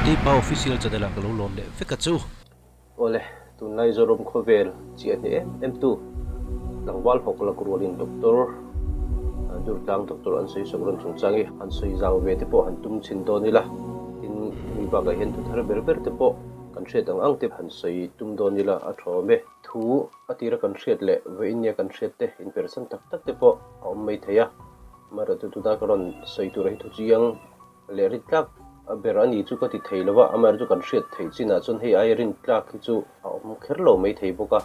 Meitei pa official channel ah ka lo lawm leh vek a chu. Awle, tunlai Zoram khawvel chiah hneh em em tu tlangval hawk lak rualin Doctor Durtlang Doctor an sawi sawk rawn chungchang hi han sawi zau ve te pawh han tum chhin dawn ila, tin mi bakah hian thu thar ber ber te pawh kan hriat ang ang te han sawi tum dawn ila a tha awm e. Thu a tira kan hriat leh vawiin nia kan hriat te inpersan tak tak te pawh a awm mai thei a, amaherawhchu tunah ka rawn sawi tur hi thu chiang leh rin tlak ber a ni chu ka ti thei lo va, amaherawhchu kan hriat theih chinah chuan hei aia rin tlak hi chu a awm kher lo mai thei bawk a,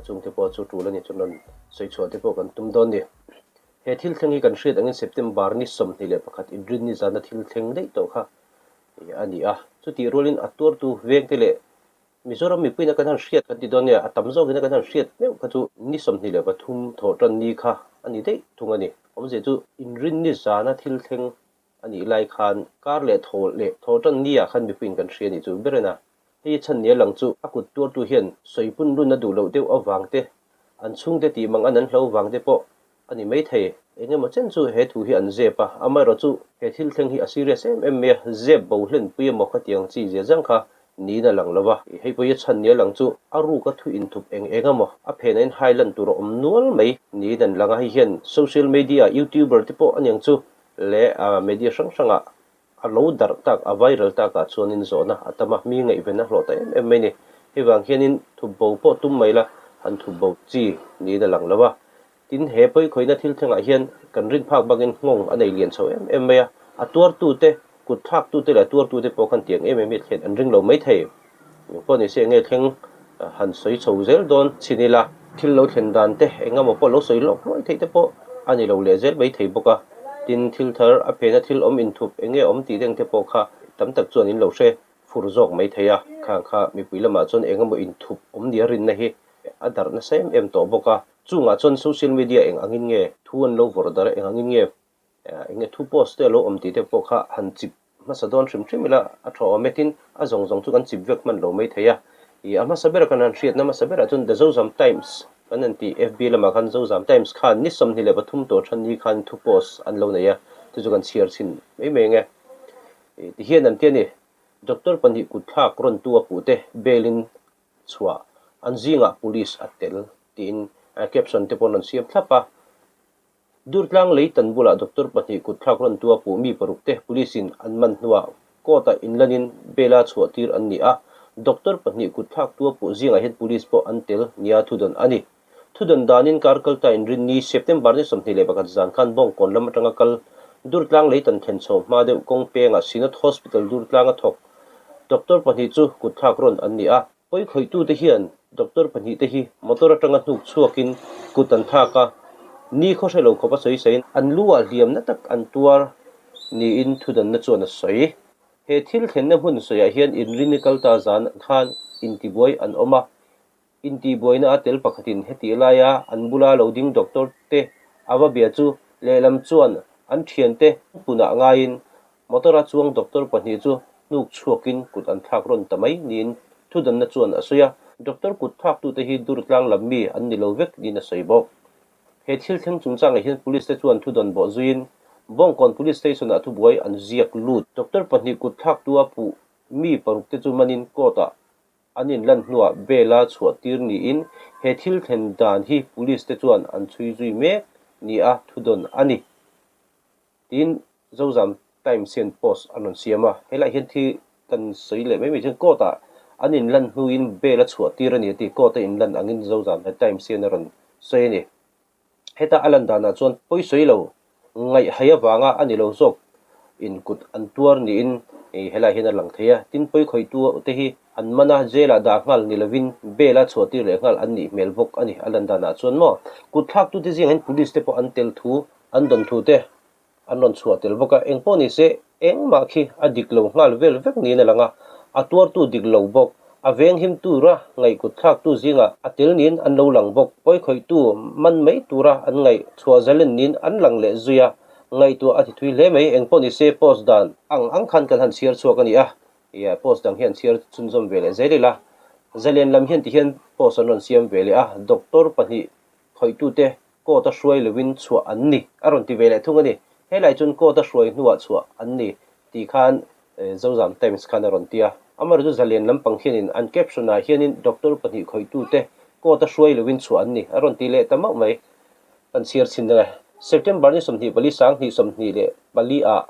chungte pawh chu tul a ni chuan rawn sawi chhuah te pawh kan tum dawn ni. He thil thleng hi kan hriat angin September ni 21 inrin ni zana thil thleng daih tawh kha a ni a, chutih rualin a tuartu vengte leh Mizoram mipuiin a kan han hriat kan ti dawn nia, a tam zawkin a kan han hriat meuh kha chu ni 23 thawh tan ni kha a ni daih thung a ni. Awmzia chu inrin ni zana thil thleng a nih lai khan kar leh thaw leh thaw tan ni ah khan mipuiin kan hria nih chu ber en a. Hei chhan nia lang chu a kut tuartu hian sawipun lun a duh loh deuh avang te, an chhungte tih mang an an hlo vang te pawh a ni maithei. Eng emaw chen chu he thu hi an zep a, amaherawh chu he thil thleng hi a serious em em mai a, zep bo hlenpui emaw ka ti ang chi zia zang kha niin a lang lo va. Hei pawh hi a chhan nia lang chu a ruka thu inthup eng eng emaw a phenah in hai lan tur a awm nual mai niin an lang a, hei hian social media youtuber te pawh aniang chu leh media hrang hrangah a lo darh tak, a viral takah chuanin zawhna a tam a, mi ngaihven a hlawh ta em em mai ni. Hei vang hianin thup bo pawh tum mai la, han thup bo chi niin a lang lo a. Tin, he pawikhawihna thil thlengah hian kan rin phak bakin nghawng a nei lian chho em em mai a, a tuartute, kut thlaktute leh a tuartute pawh khan tiang em em hi thlen an ring lo mai thei. Engpawh ni se enge thleng han sawi chho zel dawn chhin ila, thil lo thlen dan te eng emaw pawh lo sawi lawk hluai theih te pawh a ni lo leh zel mai thei bawk a. Tin, thil thar a phena thil awm inthup enge awm tih deng te pawh kha tam tak chuan in lo hre fur zawk mai thei a. Khang kha mipui lamah chuan eng emaw inthup awm nia rinna hi a darh nasa em em tawh bawk a. Chungah chuan social media eng angin nge thu an lo vawrh darh a, eng angin nge eng nge thu post te a lo awm tih te pawh kha han chip hmasa dawn hrim hrim ila a tha awm e. Tin, a zawng zawng chu kan chip vek hman lo mai thei a. Ih, a hmasa bera kan han hriatna hmasa berah chuan The Zozam Times kan han tih FB lamah khan Zozam Times khan ni 23 tawh than ni khan thu post an lo nei a, chu chu kan chhiar chhin mai mai ang e. Ih, tihian an ti a ni, Doctor pahnih kutthlak rawntu a puh te bail in chhuah an zingah police a tel tiin caption te pawh an rawn siam thlap a. Durtlang lei tan bulah doctor pahnih kutthlak rawn tua puh mi paruk te police in an man hnuah court ah inlanin bail a chhuah tir an ni a, doctor pahnih kutthlak tua puh zingah hian police pawh an tel nia thudawn a ni. Thudawn danin kar kalta inrinni September ni 21 zan khan Bawngkawn lam atanga kal Durtlang lei tan thlen chho hma deuh kawng pengah Synod Hospital Durtlang a thawk doctor pahnih chu kutthlak rawn an ni a. Pawikhawitute hian doctor pahnihte hi motor atanga hnuk chhuakin kut an thlak a, ni khaw hre lo khawp a sawi sain an lu ah hliamna tak an tuar niin thudanna chuan a sawi. He thil thlenna hmun sawiah hian inrini kalta zan khan intibuai an awm a, Intihbuaina a tel pakhatin heti laia an bula lo ding doctor te a va bia chu lehlam chuan an thiante punah ngaiin motor a chuang doctor pahnih chu hnuk chhuakin kut an thlak rawn ta mai niin thudanna chuan a sawi a. Doctor kut thlaktute hi Durtlang lam mi an ni lo vek niin a sawi bawk. He thil thleng chungchangah hian police te chuan thudawn bawh zuiin Bawngkawn Police Station ah thubuai an ziak lut. Doctor pahnih kut thlaktu a puh mi paruk te chu manin court ah An inlan hnuah bail a chhuah tir niin he thil thlen dan hi police te chuan an chhui zui mek nia thudawn a ni tiin Zozam Times hian post an rawn siam a. Helaiah hian thi kan sawi leh mai mai chuan court ah an inlan hnuin bail a chhuah tir a ni a ti. Court a inlan angin Zozam Times hian a rawn sawi a ni. Heta a lan danah chuan pawi sawi lo ngaihhai avanga a ni lo zawk in kut an tuar niin helaiah hian a lang thei a. Tin, pawi khawihtu te hi an man a, jail ah dah nghal ni lovin bail a chhuah tir leh nghal an nih hmel bawk a ni a lan danah chuan maw. Kut thlaktute zingah hian police te pawh an tel thu, an dawn thu te An rawn chhuah tel bawk a, eng pawh ni se engmah khi a dik lo nghal vel vek niin a lang a, a tuartu dik lo bawk, a venghim tura ngaihkut thlaktu zingah a tel niin an lo lang bawk, pawikhawihtu man mai tura an ngaih chhuah zalen niin an lang leh zui a, ngaihtuah a ti thui hle mai, eng pawh ni se post dan ang ang khan kan han chhiar chhuak a ni a, ia post dang hian chhiar chhunzawm ve leh zel ila, zalen lam hian tihian post an rawn siam ve leh a, doctor pahnih khawihtute court a hruai lovin chhuah an ni a rawn ti ve leh thung a ni. Helai chuan court a hruai hnuah chhuah an ni tih khan Zozam Times khan a rawn ti a. Amaherawhchu zalen lampang hianin an caption ah hianin doctor pahnih khawihtute court a hruai loin chhuah an ni a rawn ti leh ta mauh mai. Kan chhiar chhin dang e. September ni 24 2024 ah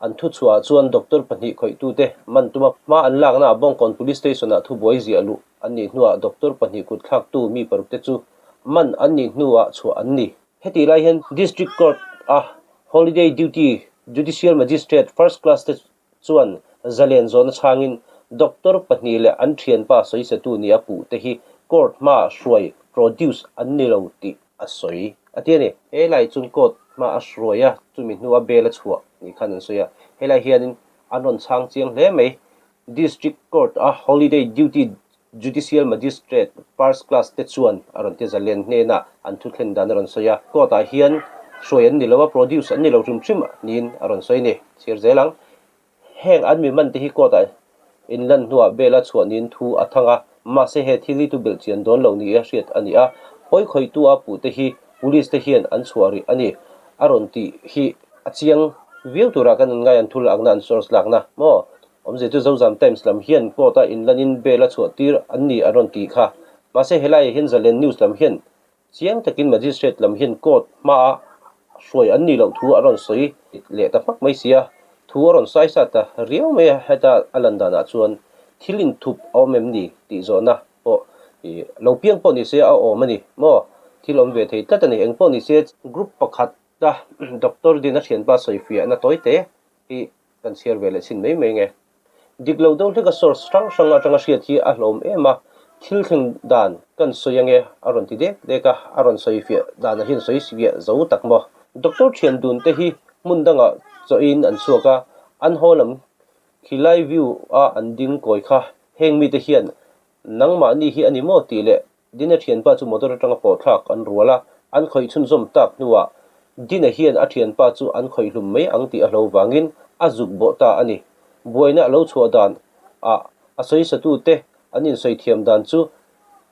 an thu chhuah chuan doctor pahnih khawihtute man tuma hma an lakna ah Bawngkawn Police Station ah thubuai ziah luh an nih hnuah doctor pahnih kut thlaktu mi paruk te chu man an nih hnuah chhuah an ni. Hetih lai hian District Court a Holiday Duty Judicial Magistrate First Class te chuan zalen zawhna chhangin Doctor pahnih leh an thianpa sawisetu nia puh te hi court hmaah hruai, produce, an ni lo tih a sawi a ti a ni. He lai chuan court hma a hruai a, chumi hnua bail a chhuah ni khan an sawi a. Helai hianin an rawn chhang chiang hle mai. District Court a Holiday Duty Judicial Magistrate First Class te chuan a rawn ti zalen hnenah an thuthlen dan a rawn sawi a, court ah hian hruai an ni lo a, produce an ni lo hrim hrim niin a rawn sawi a ni. Chhiar zel ang. Heng an mi man te hi court ah inlan hnuah bail a chhuah niin thu a thang a, mahse he thil hi tu belh chian dawn lo ni a hriat a ni a, pawi khawihtu a puh te hi police te hian an chhuah rih a ni a rawn tih hi a chiang viau turah kan inngai an thul akna an source lakna maw? Awmzia chu Zozam Times lam hian court a inlanin bail a chhuah tir an ni an rawn tih kha. Mahse helaiah hian Zalen News lam hian chiang takin Magistrate lam hian court hmaa hruai an nih loh thu a rawn sawi leh ta hmak mai si a, thu a rawn sai sa ta riau mai a, heta a lan danah chuan thil inthup a awm em ni tih zawhna pawh lo piang pawh ni se a awm a ni maw? Thil awm ve thei tlat a ni. Engpawh ni se group pakhat a Doctor Dina thianpa sawifiahna tawi te hi Kan chhiar ve leh chhin mai mai nge. Dik lo deuh hleka source hrang hrang atanga hriat hi a hlawm em a, thil thleng dan kan sawi ange a rawn ti dek dek a, a rawn sawi fiah danah hian sawi fiah zo tak maw. Doctor thian dun te hi hmun dangah chawhin an chhuak a, an haw lam khilai view a an ding kawi kha heng mite hian nangmahni hi a ni maw tih leh Dina thianpa chu motor atanga pawh thlak an rual a, an khawih chhunzawm tak hnuah Dina hian a thianpa chu an khawih hlum mai ang tih a hlo vangin a zuk bawh ta a ni. Buaina a lo chhuah dan ah a sawisatute an insawi thiam dan chu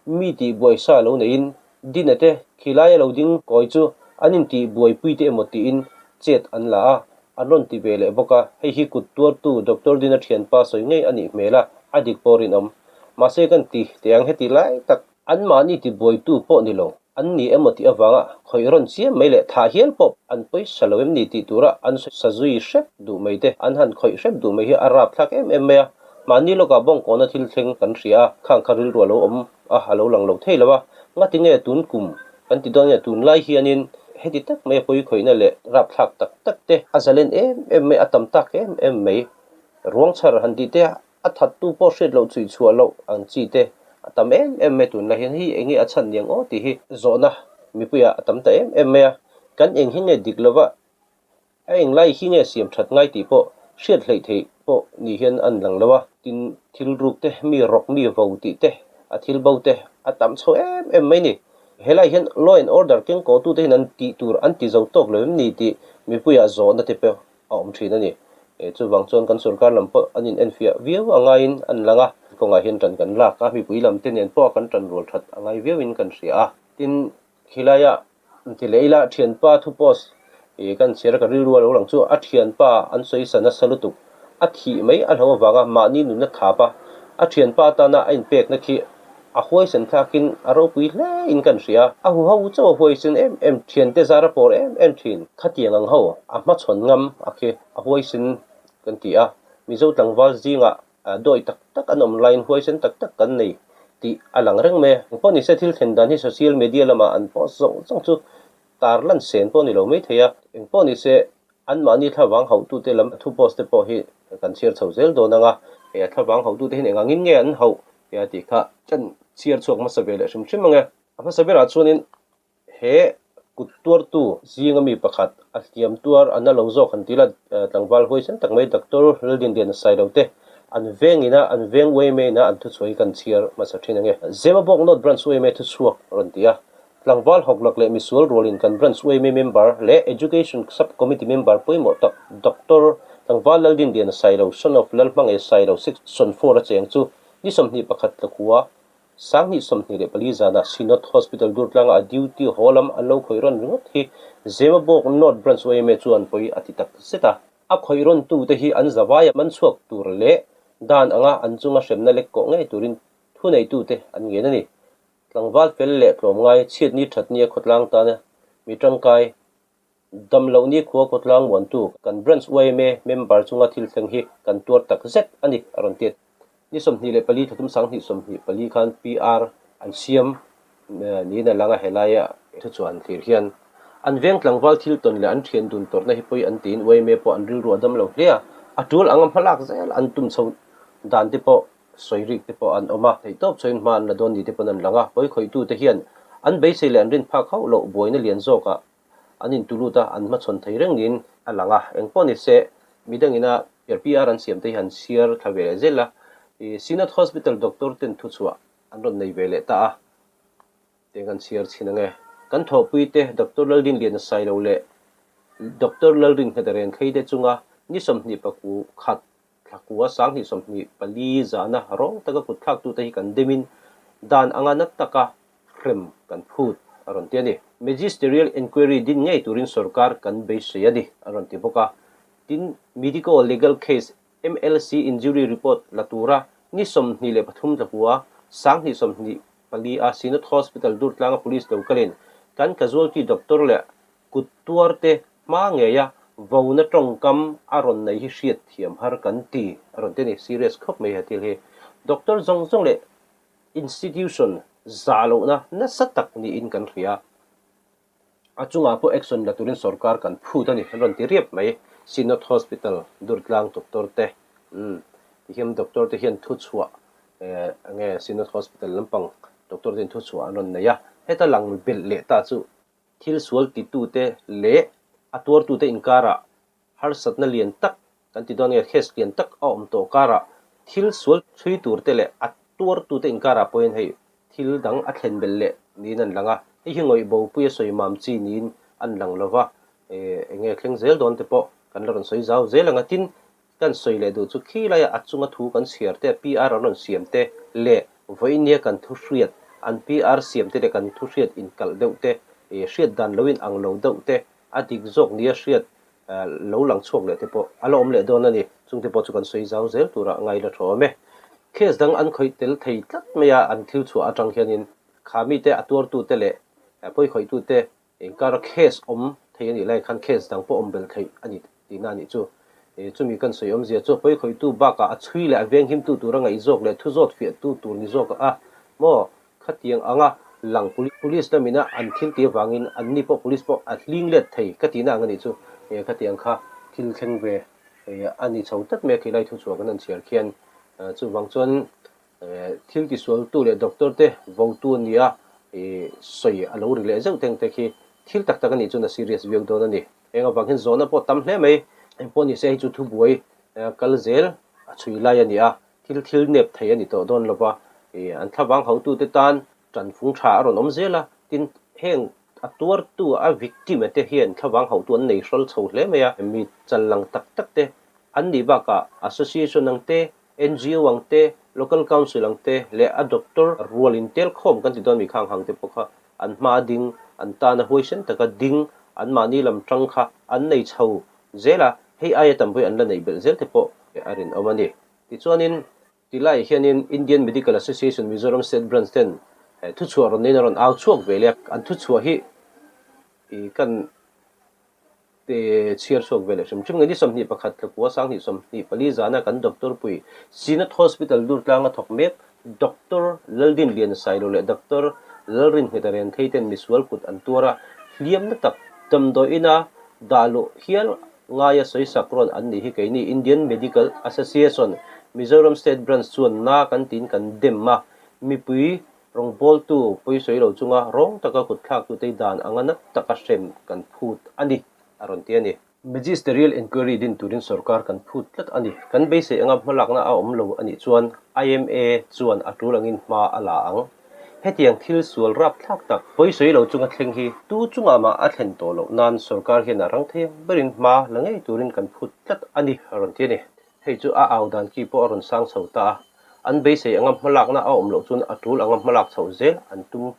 mi tih buai sa lo neiin Dina te khilai a lo ding kawi chu an intih buaipui te emaw tiin chet an la a, an rawn ti ve leh bawk a, hei hi kut tuartu Doctor Dina thianpa sawi ngei a nih hmel a, a dik pawh rinawm. Mahse kan ti teh ang heti lai tak. Anmahni tibuaitu pawh ni lo, an ni emaw tih avanga khawih rawn chiam mai leh thah hial pawh an pawisa lo em ni tih tura an sa zui hrep duh mai te, an han khawih hrep duh mai hi a rapthlak em em mai a. Mahni lawkah bawngkawna thil thleng kan hria a, khang kha rilru a lo awm a, a lo lang lo thei lo a. Ngatinge tun kum kan ti dawn nge tunlai hianin heti tak mai a pawi khawihna leh rapthlak tak tak te a zalen em em mai, a tam tak em em mai. Ruangchhar han tih te A thattu pawh hriat loh chhui chhuah loh ang chi te a tam em em mai tunlai hian hei eng nge a chhan niang aw tih hi zawhna mipuiah a tam ta em em mai a, kan eng hi nge dik lova a eng lai hi nge siam that ngai tih pawh hriat hleih theih pawh ni hian an lang lo a, tin thil ruk te mi rawk mi vo tih te a thil bo te a tam chho em em mai ni. Helai hian law and order keng kawhtute hian an tih tur an ti zo tawk lo em ni tih mipuiah zawhna te pawh a awm thin a ni. Chuvang chuan kan sorkar lam pawh an inenfiah viau a ngaiin an lang a, kawngah hian tan kan lak a, mipui lam te nen pawh kan tan rual that a ngai viauin kan hria a. Tin, khilaia ti leh ila thianpa thu post ih kan chhiar a ka rilru a lo lang chu a thianpa an sawi sa nasa lutuk, a thih mai a hlo avanga mahni nunna thap a, a thianpa atana a inpekna khi A huaisen thlakin a ropui hle in kan hria. A huho chauh a huaisen em em thian te zar a pawr em em thin. Khatiang ang ho a hmachhawn ngam a khi a huaisen kan ti a. Mizo tlangval zingah dawi tak tak an awm laiin huaisen tak tak kan nei tih a lang reng mai a. Engpawh nise thil thlen dan hi social media lamah an post zawng zawng chu tar lan sen pawh a ni lo mai thei a. Engpawh nise Anmahni thlavang hauhtute lam thu post te pawh hi kan chhiar chho zel dawn ang a, hei a thlavang hauhtute hian eng angin nge an hauh tia tih kha kan chhiar chhuak hmasa ve leh hrim hrim ang e. A hmasa berah chuanin he kut tuartu zinga mi pakhat a hliam tuar a na lo zawk han ti la, tlangval huaisen tak mai Doctor Laldinliana Sailo te an veng ina an veng uaime ina an thuchhuah hi kan chhiar hmasa thin ang e. Zemabawk North Branch uaime thuchhuak rawn ti a, Tlangval hawklak leh misual rualin kan Branch yma member leh Education Sub Committee member pawimawh tak Doctor Tlangval Laldinliana Sailo, son of Lalhmangaih Sailo, Section 4 a cheng chu ni 21 tlakhua 2024 zanah Synod Hospital Durtlanga a duty haw lam an lo khawih rawn ringawt hi Zemabawk North Branch yma chuan pawi a ti tak zet a. A khawih rawntute hi an zavaia man chhuak tur leh dan anga an chunga hremna lek kawh ngei turin thuneitute an ngen a ni. Tlangval fel leh tlawmngai chhiatni thatnia khawtlang tana mi tangkai Damlohni khua khawtlang muantu kan Branch yma member chunga thil thleng hi kan tuar tak zet a ni, a rawn ti. Ni 24 thatum 2024 khan PR an siam niin a lang a, helaia thuchhuah an thlir hian an veng tlangval thil tawn leh an thian dun tawrhna hi pawi an tiin yma pawh an rilru a dam lo hle a, a tul anga hmalak zel an tum chho dan te pawh sawi rik te pawh an awm a, theihtawp chhoin hma an la dawn ni te pawn an lang a, pawi khawihtu te hian an beisei leh an rin phak hauh loh buaina lian zawkah an intulut a, an hmachhawn thei reng niin a lang a. Eng pawh ni se, midangina PR an siam te hi han chhiar thla ve leh zel a, ih Synod Hospital doctor ten thuchhuah an rawn nei ve leh ta a, tiang kan chhiar chhin ang e. Kan thawhpui te Doctor Laldinliana Sailo leh Doctor Lalringheta Renkhei te chunga ni 20 khat Thlakua 2024 zana rawng taka kut thlaktute hi kan demin dan anga na taka hrem kan phut a rawn ti a ni. Magisterial Enquiry din ngei turin sorkar kan beisei a ni a rawn ti bawk a. Tin, Medico Legal Case, MLC, Injury Report la tura ni 23 Thlakua 2024 a Synod Hospital Durtlanga Police lo kalin kan casualty doctor leh Kut tuarte hma ngeia vona tawngkam a rawn nei hi hriat thiam har kan ti a rawn ti a ni. Serious khawp mai he thil hi. Doctor zawng zawng leh institution zah lohna nasa tak niin kan hria. A chungah pawh action la turin sorkar kan phut a ni an rawn ti riap mai. Synod Hospital Durtlang doctor te umm tihian doctor te hian thuchhuah enge Synod Hospital lampang doctor te hian thuchhuah an rawn nei a. Heta lang belh leh ta chu Thil sual titute leh a tuartute inkarah harsatna lian tak kan ti dawn nge case lian tak a awm tawh karah thil sual chhui turte leh a tuartute inkarah pawhin hei thil dang a thlen belh leh niin an lang a, hei hi ngawih bopui a sawi mam chi niin an lang lo va, eng nge thleng zel dawn te pawh kan la rawn sawi zau zel ang a, tin kan sawi leh duh chu khi laia a chunga thu kan chhiar te, PR an rawn siam te leh vawinia kan thu hriat, an PR siam te leh kan thu hriat inkalh deuh te, hriat dan lo in ang lo deuh te, a dik zawk nia hriat lo lang chhuak leh te pawh a la awm leh dawn a ni. Chung te pawh chu kan sawi zau zel tura ngai la tha awm e. Case dang an khawih tel thei tlat mai a, an thil chhuah atang hianin kha mite a tuartute leh pawikhawih-tute Inkara case awm thei a nih lai khan case dang pawh awm belh theih a ni tihna a nih chu. Chumi kan sawi awmzia chu pawikhawihtu bakah a chhui leh a venghimtu tura ngaih zawk leh thu zawt fiahtu tur ni zawk a maw? Khatiang anga lang police lamina an thil tih avangin anni pawh police pawh a hling let thei ka tihna ang a nih chu. Khatiang kha thil thleng ve a ni chho tlat mai a khilai thu chhuah kan han chhiar khian. Chuvang chuan Thil tisualtu leh doctor te votu a ni a, sawi a lo ri leh zeuh teng te khi thil tak tak a nih chuan a serious viau dawn a ni. Eng avang hian zawhna pawh tam hle mai. Engpawh ni se hei chu thubuai kal zel a chhui lai a ni a, thil thil nep thei a ni tawh dawn lova, an thlavang hotute tan tanfung tha a rawn awm zel a, tin heng a tuartu a victim te hian thlavang hotu an nei hrawl chho hle mai a, mi chal lang tak tak te an nih bakah association ang te NGO ang te, Local Council ang te leh a doctor rual intel khawm kan ti dawn mi khang hang te pawh kha an hma ding, an tana huaisen taka ding, anmahni lam tang kha an nei chho zel a, hei aia tam vawi an la neih belh zel te pawh a rinawm a ni. Tichuanin, tilai hianin Indian Medical Association Mizoram State Branch ten thuchhuah rawn neiin a rawn au chhuak ve leh a, an thuchhuah hi kan Te chhiar chhuak ve leh hrim hrim nge ni 21 tlakua 2024 zana kan doctor pui Synod Hospital Durtlanga thawk mek Doctor Laldinliana Sailo leh Doctor Lalrinhngeta Renthei ten misual kut an tuar a, hliamna tak damdawiina dah luh hial ngaia sawisak rawn an nih hi keini Indian Medical Association Mizoram State Branch chuan na kan tiin kan dem a, mipui Rawngbawltu pawisawi lo chunga rawng taka kut thlaktute dan anga nat taka hrem kan phut a ni, a rawn ti a ni. Magisterial Inquiry din turin sorkar kan phut tlat a ni. Kan beisei anga hmalakna a awm lo a nih chuan IMA chuan a tul angin hma a la ang. Hetiang thil sual rapthlak tak pawisawi lo chunga thleng hi tu chungah mah a thlen tawh loh nan sorkar hian a rang thei ang berin hma la ngei turin kan phut tlat a ni, a rawn ti a ni. Hei chu a au dan ki pawh a rawn sang chho ta a, an beisei anga hmalakna a awm loh chuan a tul anga hmalak chhoh zel an tum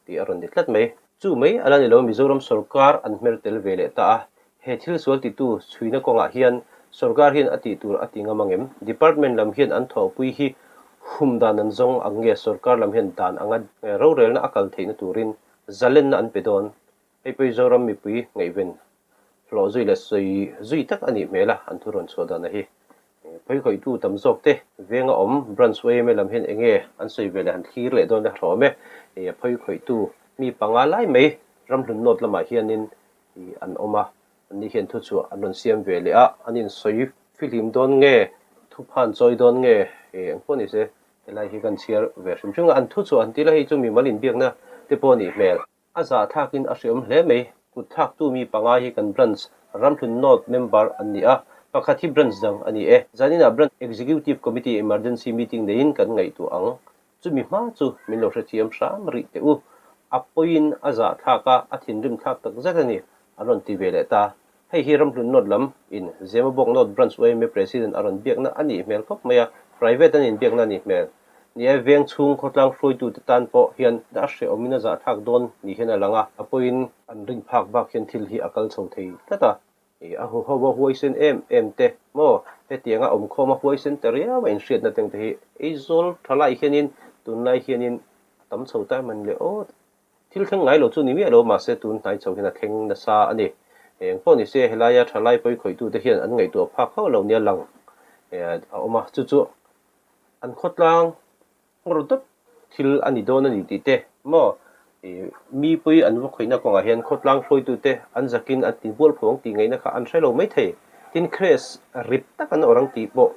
tih a rawn ni tlat mai. Chu mai a la ni lo, Mizoram sorkar an hmer tel ve leh ta a, he thil sual titu chhuina kawngah hian Sorkar hian a tih tur a ti ngam angem? Department lam hian an thawhpui hi hum dan an zawng ang nge sorkar lam hian dan anga rorelna a kal theihna turin zalenna an pe dawn? Hei pawh hi Zoram mipui ngaihven hlawh zui leh sawi zui tak a nih hmel a, an thu rawn chhuah dan a hi. Phei khawihtu tam zawk te venga awm branch yma lam hian enge an sawi ve leh han thlir leh dawn a hlawm e. Phei khawihtu mi panga lai mai ramhlun nawt lamah hianin an awm a, Anni hian thuchhuah an rawn siam ve leh a, an insawi fihlim dawn nge, thuphan chawi dawn nge, eng pawh ni se, helai hi kan chhiar ve hrim hrim a, an thuchhuah an tih lai hi chu mimal inbiakna te pawh a nih hmel. A zahthlakin a hriawm hle mai, kut thlaktu mi panga hi kan branch Ramhlun North member an ni a, pakhat hi branch dang a ni e. Zaninah Branch Executive Committee Emergency Meeting neiin kan ngaihtuah ang. Chumi hma chu min lo hrethiam hram rih teh u. A pawiin a zahthlak a, a thinrim thlak tak zet a ni, a rawn ti ve leh ta. Hei hi Ramhlun North lam in Zemabawk North Branch yma President a rawn biakna a nih hmel khawp mai a, private an inbiakna a nih hmel. Ni e, veng chhung khawtlang hruaitute tan pawh hian a hrehawmin a zahthlak dawn ni hian a lang a, a pawiin an rin phak bak hian thil hi a kal chho thei tlat a. A huho a huaisen em em te maw? Hetianga awmkhawm a huaisen ta riau a inhriatna teng te hi Aizawl tha lai hianin tunlai hianin a tam chho ta em an le aw. Thil thleng ngai lo chu ni miah lo mahse tun hnai chho hian a thleng nasa a ni. Eng pawh ni se helaia tha lai pawi khawihtu te hian an ngaihtuah phak hauh lo nia lang a awm a, chu chu an khawtlang Ngawr dawt thil a ni dawn a ni tih te maw? Mi pui an va khawihna kawngah hian khawtlang hruaitute an zakin an ti bual phuang tih ngaihna kha an hre lo mai thei. Tin, crash rip tak an awrh ang tih pawh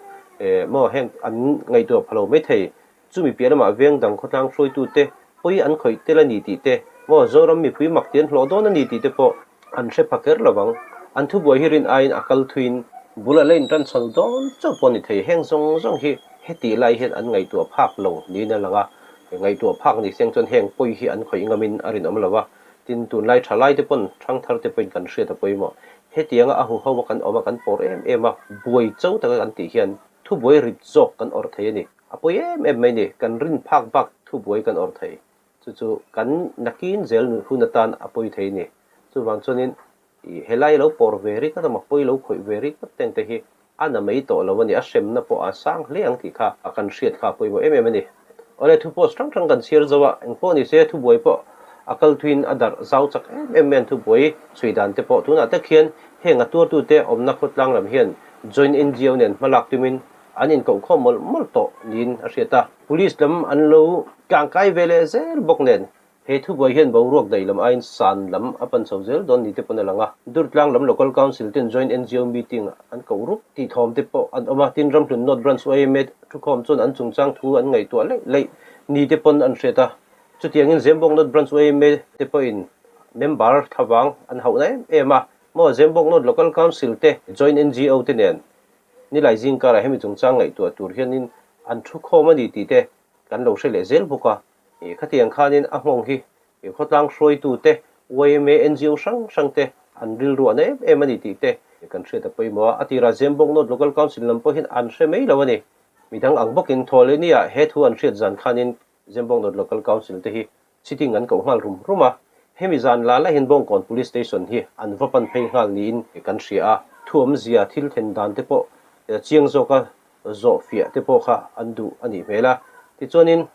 maw heng an ngaihtuah pha lo mai thei. Chumi piah lamah veng dang khawtlang hruaitute pawi an khawih tel a ni tih te maw Zoram mipui mak ti an hlawh dawn a ni tih te pawh an hre pha kher lo vang. An thubuai hi rin aiin a kal thuiin bul a la intan chho dawn chauh pawh a ni thei. Heng zawng zawng hi hetih lai hian an ngaihtuah phak lo niin a lang a, ngaihtuah phak ni seng chuan heng pawi hi an khawih ngamin a rinawm lo a. Tin, tunlai tha lai te pawn thangthar te pawhin kan hriat a pawimawh. Hetianga a huho a kan awm a, kan pawr em em a, buai cho taka kan tih hian thubuai rit zawk kan awrh thei a ni. A pawi em em mai ni, kan rin phak bak thubuai kan awrh thei. Chu chu kan nakin zel hun atan a pawi thei a ni. Chuvang chuanin i helai lo pawr ve rik a emaw pawi lo khawih ve rik ngawt teng te hi a na mai tawh lo a ni, a hremna pawh a sang hle ang tih kha kan hriat kha a pawimawh em em a ni. Awle thu post hrang hrang kan chhiar zo a, engpawh ni se thubuai pawh a kal thuin a darh zau chak em em mai an thubuai chhui dan te pawh tunah tak hian heng a tuartute awmna khawtlang lam hian Joint NGO nen hmalak tumin an inkohkhawm mawlh mawlh tawh niin a hriat a. Police lam an lo tlangkai ve leh zel bawk nen he thubuai hian boruak daih lam aiin san lam a pan chho zel dawn ni te pawn a lang a. Durtlang lam Local Council ten Joint NGO meeting an koh rup tih thawm te pawh an awm a, tin Ramhlun North Branch yma thukhawm chuan an chungchang thu an ngaihtuah leih leih ni te pawn an hriat a. Chutiangin Zembawk North Branch yma te pawhin member thlavang an hauhna em em a, maw Zembawk North Local Council te Joint NGO te nen Nilai zingkarah hemi chungchang ngaihtuah tur hianin an thu khawm a ni tih te kan lo hre leh zel bawk a. Khatiang khanin a nghawng hi khawtlang hruaitute, yma, ngo hrang hrang te an rilru an em em a ni tih te kan hriat a pawimawh a. A tirah Zembawk North Local Council lam pawhin an hre mai lo a ni. Midang ang bawkin Thawhlehniah he thu an hriat zan khanin Zembawk North Local Council te hi Sitting an koh nghal rum rum a, hemi zan la lahin Bawngkawn Police Station hi an va pan phei nghal niin kan hria a, thuawmzia thil then dan te pawh chiang zawka zawh fiah te pawh kha an duh a nih hmel a. Tichuanin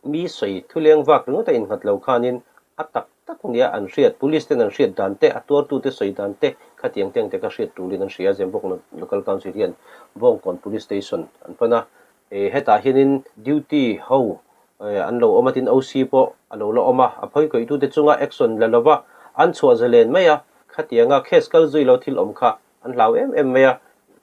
mi sawi thuleng vak ringawt a innghat lo khanin a tak tak nia an hriat, Police ten an hriat dan te, a tuartute sawi dan te khatiang teng te kha hriat tulin an hria a, Zembawk Local Council hian Bawngkawn Police Station an pan a, Hetah hianin duty ho an lo awm a, tin OC pawh a lo la awm a, a phawikawitute chunga action la lova an chhuah zalen mai a, khatianga case kal zui lo thil awm kha an hlau em em mai a,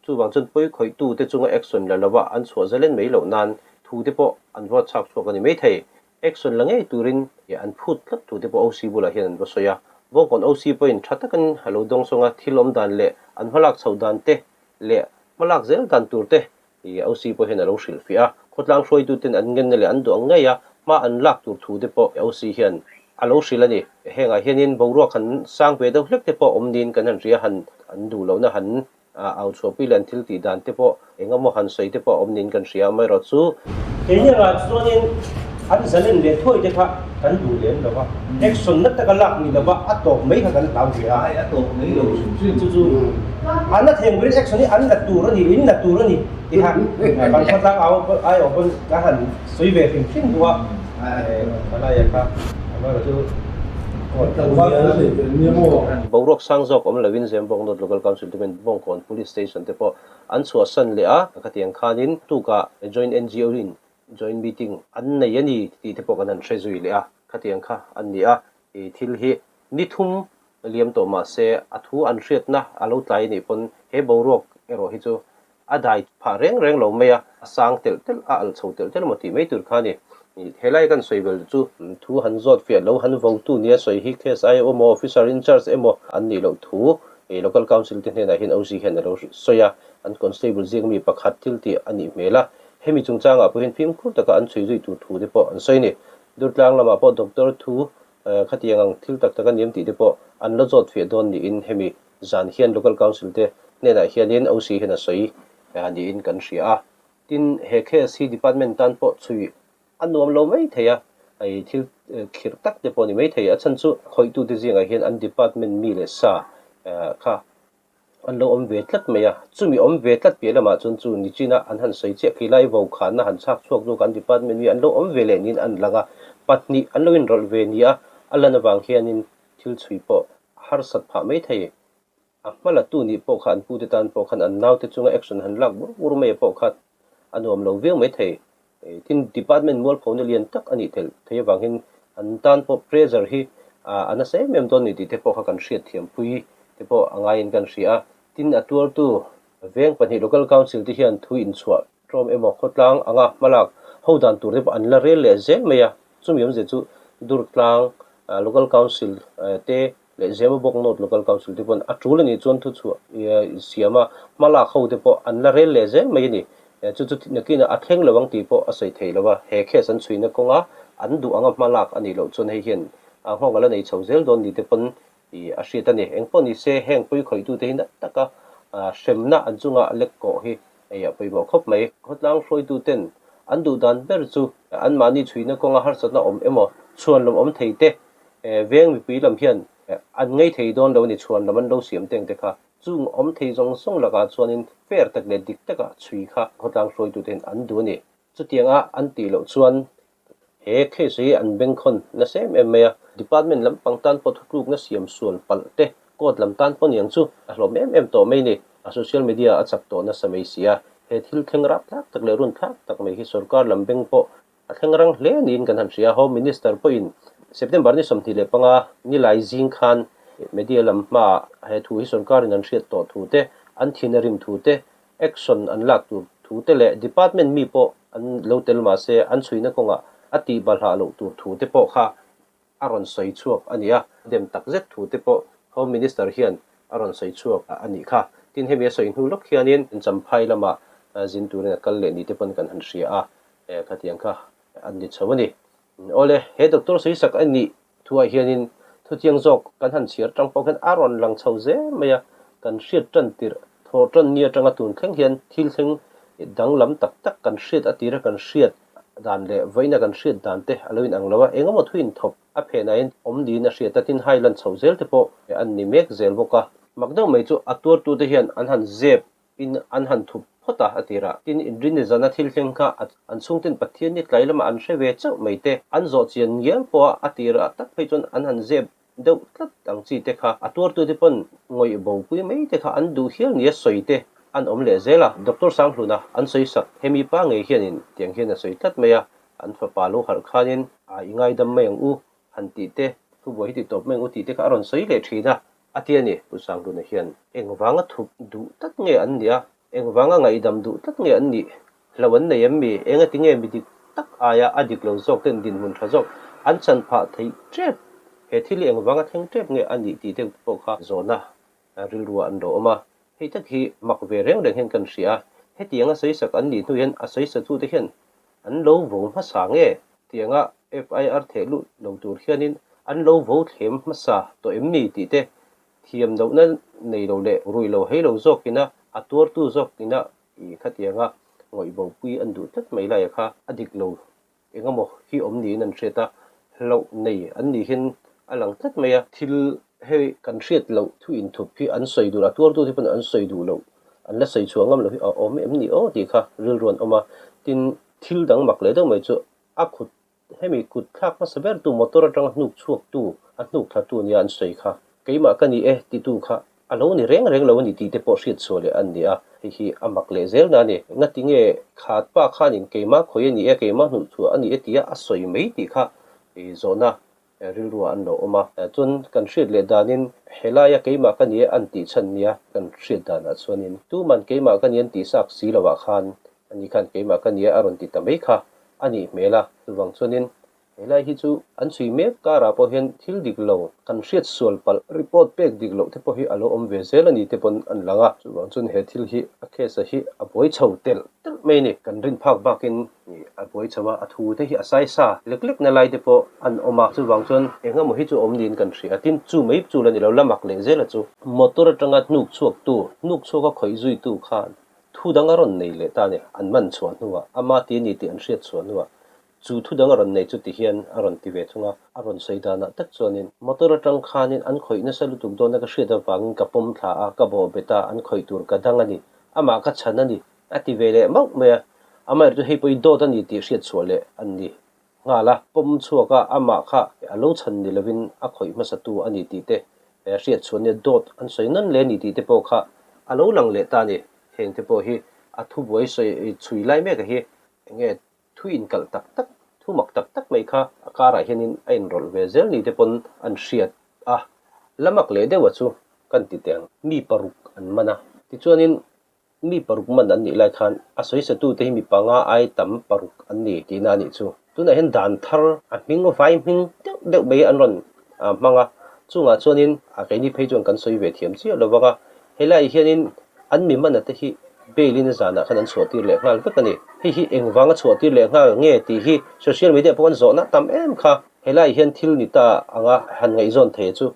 chuvang chuan pawikhawitute chunga action la lova an chhuah zalen mai loh nan thu te pawh an vote chhak chhuak a ni mai thei. Action la ngei turin an phut tlat thu te pawh OC bulah hian an va sawi a, Bawngkawn OC pawhin tha takin a lo dawng sawng a, thil awm dan leh an hmalak chhoh dan te leh hmalak zel dan tur te I OC pawh hian a lo hrilhfiah a, khawtlang hruaituten an ngenna leh an duh ang ngei a, hma an lak tur thu te pawh OC hian a lo hrilh a ni. Hengah hianin boruak han sang ve deuh hlek te pawh awm niin kan han hria, han an duh lohna han au chhuahpui leh an thil tih dan te pawh eng emaw han sawi te pawh awm niin kan hria, amaherawhchu, Keini angah chuanin. An zalen leh thuai te kha kan duh lem lo a, action na taka lak ni lova a tawp mai kha kan hlau ve a. Ai a tawp mai lo hrim hrim. Chu chu a na theng berin action hi an la tur a ni, in la tur a ni ti kha kan khawtlang au aiawh pawn ka han sawi ve hrim hrim duh a. Palai kha amaherawhchu court nia. Boruak sang zawk awm lovin Zembawk North Local Council te pawhin Bawngkawn Police Station te pawh an chhuahsan leh a, khatiang khanin tukah Joint NGO in Joint meeting an nei a ni tih te pawh kan han hre zui leh a, khatiang kha an ni a, i thil hi ni thum liam tawh mah se a thu an hriatna a lo tlai anih pawn he boruak erawh hi chu a dai phah reng reng lo mai a, a sang telh telh a alh chho telh telh emaw tih mai tur kha a ni. Helai kan sawi bel chu thu han zawt fiah lo han votu nia sawi hi case ai emaw officer in charge emaw an nih loh thu local council te hnenah hian OC hian a lo sawi a, an constable zing mi pakhat thil tih a nih hmel a. Hemi chungchangah pawhin fimkhur taka an chhui zui tur thu te pawh an sawi a ni. Durtlang lamah pawh doctor thu khatiang ang thil tak tak a niam tih te pawh an la zawt fiah dawn niin hemi zan hian Local Council te hnenah hianin OC hian a sawi niin kan hria a. Tin, he case hi department tan pawh chhui a nuam lo mai thei a, hei thil khirh tak te pawh a ni mai thei. A chhan chu khawihtute zingah hian an department mi leh sa kha An lo awm ve tlat mai a, chumi awm ve tlat piah lamah chuan chu nichina an han sawi chiah khi lai vo khanna han chhak chhuak zawk an department mi an lo awm ve leh niin an lang a, pahnih an lo inrawlh ve nia a lan avang hianin thil chhui pawh harsat phah mai thei. A hma la tu nih pawh kha an pute tan pawh khan an naute chunga action han lak bur bur mai pawh kha a nuam lo viau mai thei. Tin, department mualphona lian tak a nih theih theih avangin an tan pawh pressure hi a nasa em em dawn ni tih te pawh kha kan hriat thiampui te pawh a ngaiin kan hria a. Tin, a tuartu veng pahnih local council te hian thu inchhuah tlawm emaw khawtlang anga hmalak ho dan tur te pawh an la rel leh zel mai a. Chumi awmzia chu Durtlang local council te leh Zemabawk North Local Council te pawn a tul a nih chuan thuchhuah siam a, hmalak ho te pawh an la rel leh zel mai a ni. Chu chu nakinah a thleng lo ang tih pawh a sawi thei lo a, he case an chhuina kawnga an duh anga hmalak a nih loh chuan hei hian nghawng a la nei chho zel dawn ni te pawn a hriat a ni. Eng pawh ni se heng pawi khawihtu te hi nat taka hremna an chunga lek kawh hi a pawimawh khawp mai. Khawtlang hruaitu ten an duh dan ber chu anmahni chhuina kawnga harsatna awm emaw chhuan lawm awm thei te Veng mipui lam hian an ngei thei dawn lo a ni, chhuan lam an lo siam teng te kha. Chung awm thei zawng zawng lakah chuanin fair tak leh dik taka chhui kha khawtlang hruaitute hian an duh a ni. Chutianga an tih loh chuan he case hi an bengkhawn nasa em em mai a, department lampang tan pawh thutlukna siam sual palh te, court lam tan pawh niang chu a hlawm em em tawh mai a ni. A social media a chak tawh nasa mai si a, he thil thleng rapthlak tak leh runthlak tak mai hi sorkar lam beng pawh A thleng rang hle niin kan han hria a, Home Minister pawhin September ni 25 nilai zing khan media lam hmaah he thu hi sorkarin an hriat tawh thu te, an thin a rim thu te, action an lak tur thu te leh department mi pawh an lo tel mahse an chhuina kawngah a tih balhah loh tur thu te pawh kha a rawn sawi chhuak a ni a, dem tak zet thu te pawh Home Minister hian a rawn sawi chhuak a nih kha. Tin, hemi a sawi hnu lawk hianin Champhai lamah zin turin a kal leh ni te pawn kan han hria a, khatiang kha an ni chho a ni. Awle, he Doctor sawisak a nih thuah hianin thutiang zawk kan han chhiar tang pawh hian a rawn lang chho zel mai a, kan hriat tan tirh thawh tan ni atanga tun thleng hian thil thleng danglam tak tak kan hriat a tira kan hriat dan leh vawiina kan hriat dan te a lo inang lo a, eng emaw thuin thawp a phenah awm niin a hriat a, tin hai lan chhoh zel te pawh an ni mek zel bawk a. Mak deuh mai chu a tuartute hian an han zep in an han thup phawt a, a tirah. Tin, Inrinni zana thil thleng kha an chhungten Pathian ni tlai lama an hre ve chauh mai te, an zawh chian ngial pawh a, a tirah tak phei chuan an han zep deuh tlat ang chi te kha a tuartute pawn ngawih bopui mai te kha an duh hial nia sawi te an awm leh zel a. Doctor Sanghluna an sawi sak, hemi pa ngei hianin tiang hian a sawi tlat mai a, an fapa lo harh khanin a i ngaidam mai ang u han tih te, thubuai hi ti tawp mai ang u tih te kha a rawn sawi leh thin a, a ti a ni. Pu Sanghluna hian engvanga thup duh tlat nge an nih a, engvanga ngaihdam duh tlat nge an nih Hlo an nei em mi? Engati nge mi dik tak aia a dik lo zawk ten dinhmun tha zawk an chan phah theih tep? He thil hi engvanga thleng tep nge a nih tih deuh pawh kha zawhna rilruah an lo awm a. Hei tak hi mak ve reng reng hian kan hria a, hetianga sawisak an nih hnu hian a sawisatute hian an lo vo hmasa nge? Tianga FIR theh lut lo tur hianin an lo vo thlem hmasa tawh em ni tih te thiam lohna nei lo leh rui lo hei lo zawkina a tuartu zawkina I khatianga ngawih bopui an duh tlat mai laia kha a dik lo Eng emaw hi awm niin an hriat a, hlauh nei an nih hian a lang tlat mai a. Thil hei kan hriat loh thu inthup hi an sawi duh lo, a tuartu te pawn an sawi duh loh, an la sawi chhuah ngam loh hi a awm em ni aw tih kha rilru an awm a. Tin, thil dang mak leh deuh mai chu a khut hemi kut thlak hmasa bertu motor atanga hnuk chhuaktu, a hnuk thlatu nia an sawi kha keimah ka ni e titu kha A lo ni reng reng lo a ni tih te pawh hriat chhuah leh an ni a, hei hi a mak leh zel na a ni. Ngati nge khat pa khanin keimah khawi a ni e, keimah hnuh chhuah a ni e tia a sawi mai tih kha zawhna rilruah an lo awm a. Chuan kan hriat leh danin helaia keimah ka ni e an tih chhan nia kan hriat danah chuanin tuman keimah ka ni an tih sak si loah khan ani khan keimah ka ni e a rawn ti ta mai kha a nih hmel a. Chuvang chuanin Helai hi chu an chhui mek karah pawh hian thil dik lo kan hriat sual palh report pek dik loh te pawh hi a lo awm ve zel a ni te pawn an lang a. Chuvang chuan he thil hi a case a hi a buai chho telh telh mai a ni. Kan rin phak bakin a buai chho a, a thu te hi a sai sa lek lek na lai te pawh an awm a. Chuvang chuan eng emaw hi chu awm niin kan hria. Tin, chu mai chu la ni lo, la mak leh zel a chu. Motor atanga hnuk chhuaktu, hnuk chhuaka khawih zuitu khan thu dang a rawn nei leh ta a ni. An man chhuah hnuah, ama ti a ni tih an hriat chhuah hnuah Chu thu dang a rawn nei chu ti hian a rawn ti ve thung a, a rawn sawi danah tak chuanin motor atang khanin an khawih nasa lutuk dawna ka hriat avangin ka pawm thla a, ka bawh bet a, an khawih tur ka dang a ni, amah ka chhan a ni, a ti ve leh mauh mai a. Amaherawhchu hei pawh i dawt a ni tih hriat chhuah leh an ni nghal a, pawm chhuak a, amah kha a lo chhan ni lovin a khawih hmasatu a ni tih te hriat chhuah nia dawt an sawi nawn leh a ni tih te pawh kha a lo lang leh ta a ni. Heng te pawh hi a thubuai sawi chhui lai mek a hi enge Thu inkalh tak tak, thu mak tak tak mai kha a karah hianin a inrawlh ve zel ni te pawn an hriat a, la mak leh deuh a chu kan ti teh ang. Mi paruk an man a, tichuanin mi paruk man an nih lai khan a sawisatute hi mi panga ai tam paruk an ni tihna a nih chu. Tunah hian dan thar a hming vai hming deuh deuh mai an rawn hmang a, chungah chuanin a keini phei chuan kan sawi ve thiam chiah lo vang a, helaiah hianin an mi mana te hi bail in zanah khan an chhuah tir leh nghal vek a ni. Hei hi engvanga chhuah tir leh nghal nge tih hi social media pawh kan zawhna tam em kha. Helaiah hian thil ni ta anga han ngaihzawn thei chu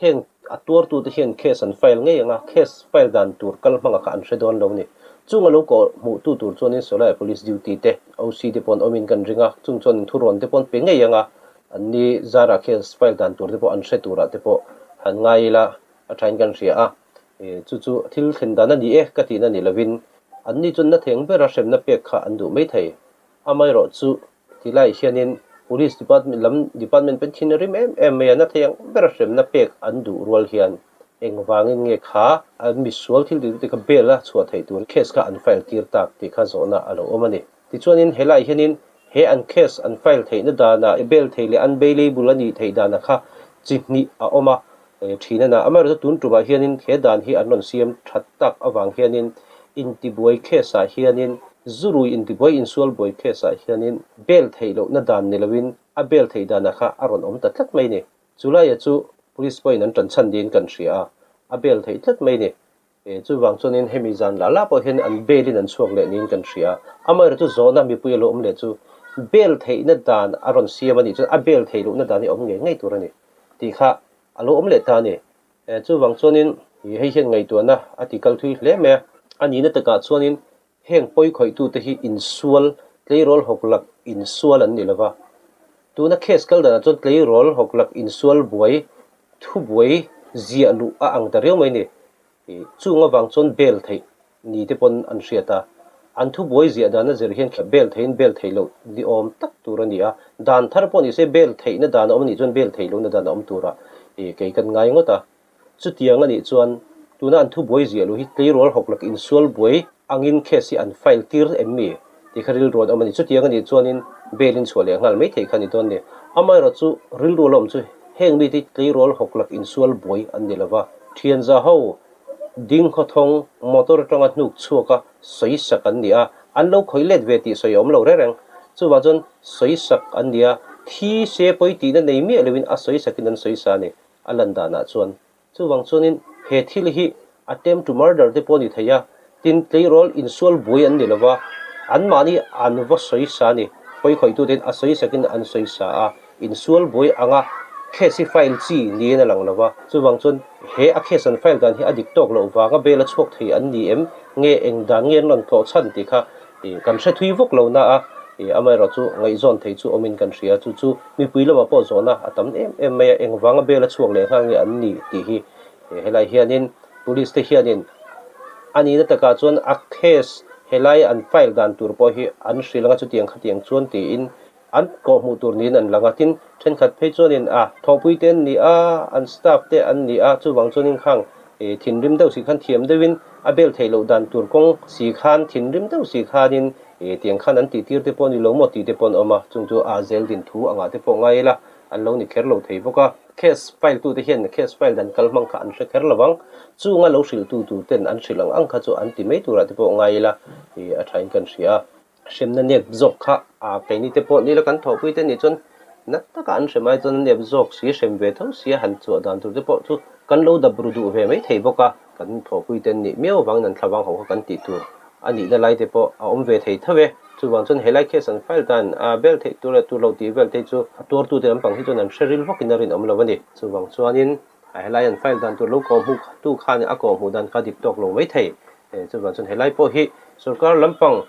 heng a tuartute hian case an file ngei anga case file dan tur kal hmanga kha an hre dawn lo a ni. Chung a lo kawh hmuhtu tur chuanin Solai Police duty te, OC te pawh an awmin kan ring a, chung chuan thurawn te pawh an pe ngei anga an ni zara case file dan tur te pawh an hre turah te pawh han ngai ila a thain kan hria a. Chu chu thil thlen dan a ni e ka tihna ni lovin anni chuan na theng bera hremna pek kha an duh mai thei. Amaherawh chu tilai hianin Police Department lam Department pen thin a rim em em mai a, na thei ang bera hremna pek an duh rual hian engvangin nge kha an misual thil tih kha bail a chhuah theih tur case kha an file tir tak tih kha zawhna a lo awm a ni. Tichuanin helaiah hianin he an case an file theihna danah bail theih leh unbailable a nih theih danah kha chi hnih a awm a, thin a na. Amaherawhchu tun tumah hianin he dan hi an rawn siam that tak avang hianin intibuai case ah hianin zurui intibuai insual buai case ah hianin bail theih lohna dan ni loin a bail theih danah kha a rawn awm ta tlat mai ni. Chulaia chu police pawhin an tan chhan niin kan hria a, a bail theih tlat mai ni. Chuvang chuanin hemi zan lah lah pawh hian an bail in an chhuak leh niin kan hria a. Amaherawhchu zawhna mipui a lo awm leh chu bail theihna dan a rawn siam a nih chuan a bail theih lohna dan hi a awm ngei ngei tur a ni tih kha a lo awm leh ta a ni. Chuvang chuanin hei hian ngaihtuahna a ti kal thui hle mai a. A nihna takah chuanin heng pawi khawihtute hi insual, tleirawl hawklak insual an ni lova. Tuna case kal danah chuan tleirawl hawklak insual buai thubuai ziah luh a ang ta riau mai ni. Chung avang chuan bail theih ni te pawn an hriat a, an thubuai ziah dana zir hian bail theihin bail theih loh ni awm tak tur a ni a, dan thar pawh ni se bail theihna dan a awm anih chuan bail theih lohna dan a awm turah kei kan ngai ngawt a. Chutiang anih chuan tuna an thubuai ziah luh hi tleirawl hawklak insual buai angin case hi an file tir em mi tih kha rilru an awm a ni. Chutiang anih chuanin bail in chhuah leh nghal mai theih kha a ni dawn ni. Amaherawhchu rilru a la awm chu heng mite hi tleirawl hawklak insual buai an ni lova, thianza ho ding khawthawng motor atanga hnuk chhuaka sawi sak an ni a, an lo khawih let ve tih sawi a awm lo reng reng. Chuvang chuan sawi sak an ni a, thi se pawi tihna nei miah loin a sawi sakin an sawi sa a ni a lan danah chuan. Chuvang chuanin he thil hi attempt to murder te pawh a ni thei a, tin tleirawl insual buai an ni lova, anmahni an va sawi sa a ni. Pawikhawihtute'n a sawi sakin an sawi sa a, insual buai anga case hi file chi niin a lang lova. Chuvang chuan he a case an file dan hi a dik tawk loh vanga bail a chhuak thei an ni em nge eng dan nge an rawn tlawh chhan tih kha kan hre thui vawk lo na a. Amaherawhchu ngaihzawn thei chu awmin kan hria. Chu chu mipui lamah pawh zawhna a tam em em mai a, engvanga bail a chhuak leh nghal nge an ni tih hi helai hianin police te hianin a nihna takah chuan a case helai an file dan tur pawh hi an hrilh anga chutiang khatiang chuan tiin an kawhhmuh tur niin an lang a. Tin, thenkhat phei chuanin a thawhpui te an ni a, an staff te an ni a, chuvang chuanin khang thinrim deuh si khan thiam deuhin a bail theih loh dan tur kawng si khan thinrim deuh si khanin Ih, tiang khan an tihtir te pawh a ni lo maw tih te pawh an awm a, chung chu a zel din thu angah te pawh ngai ila an lo ni kher lo thei bawk a. Case file tute hian case file dan kal hmang kha an hre kher lo vang, chunga lo hrilh tu tur ten an hrilh ang ang kha chu an ti mai turah te pawh ngai ila ih a thain kan hria a. Hremna nep zawk kha a keini te pawh nila kan thawhpui te nih chuan na taka an hrem ai chuan a nep zawk si hrem ve tho sia han chhuah dan tur te pawh chu kan lo dap ru duh ve mai thei bawk a. Kan thawhpui te an nih miau avangin an thlavang ho kha kan tih tur a nihna lai te pawh a awm ve thei tho e. Chuvang chuan helai case an file dan a bel theih tur leh tur lo tih vel te chu a tuartu te lampang hi chuan an hre ril vakin a rinawm lo a ni. Chuvang chuanin helai an file dan tur lo kawhhmuh tu khan a kawhhmuh dan kha dik tawk lo mai thei. Chuvang chuan helai pawh hi sorkar lampang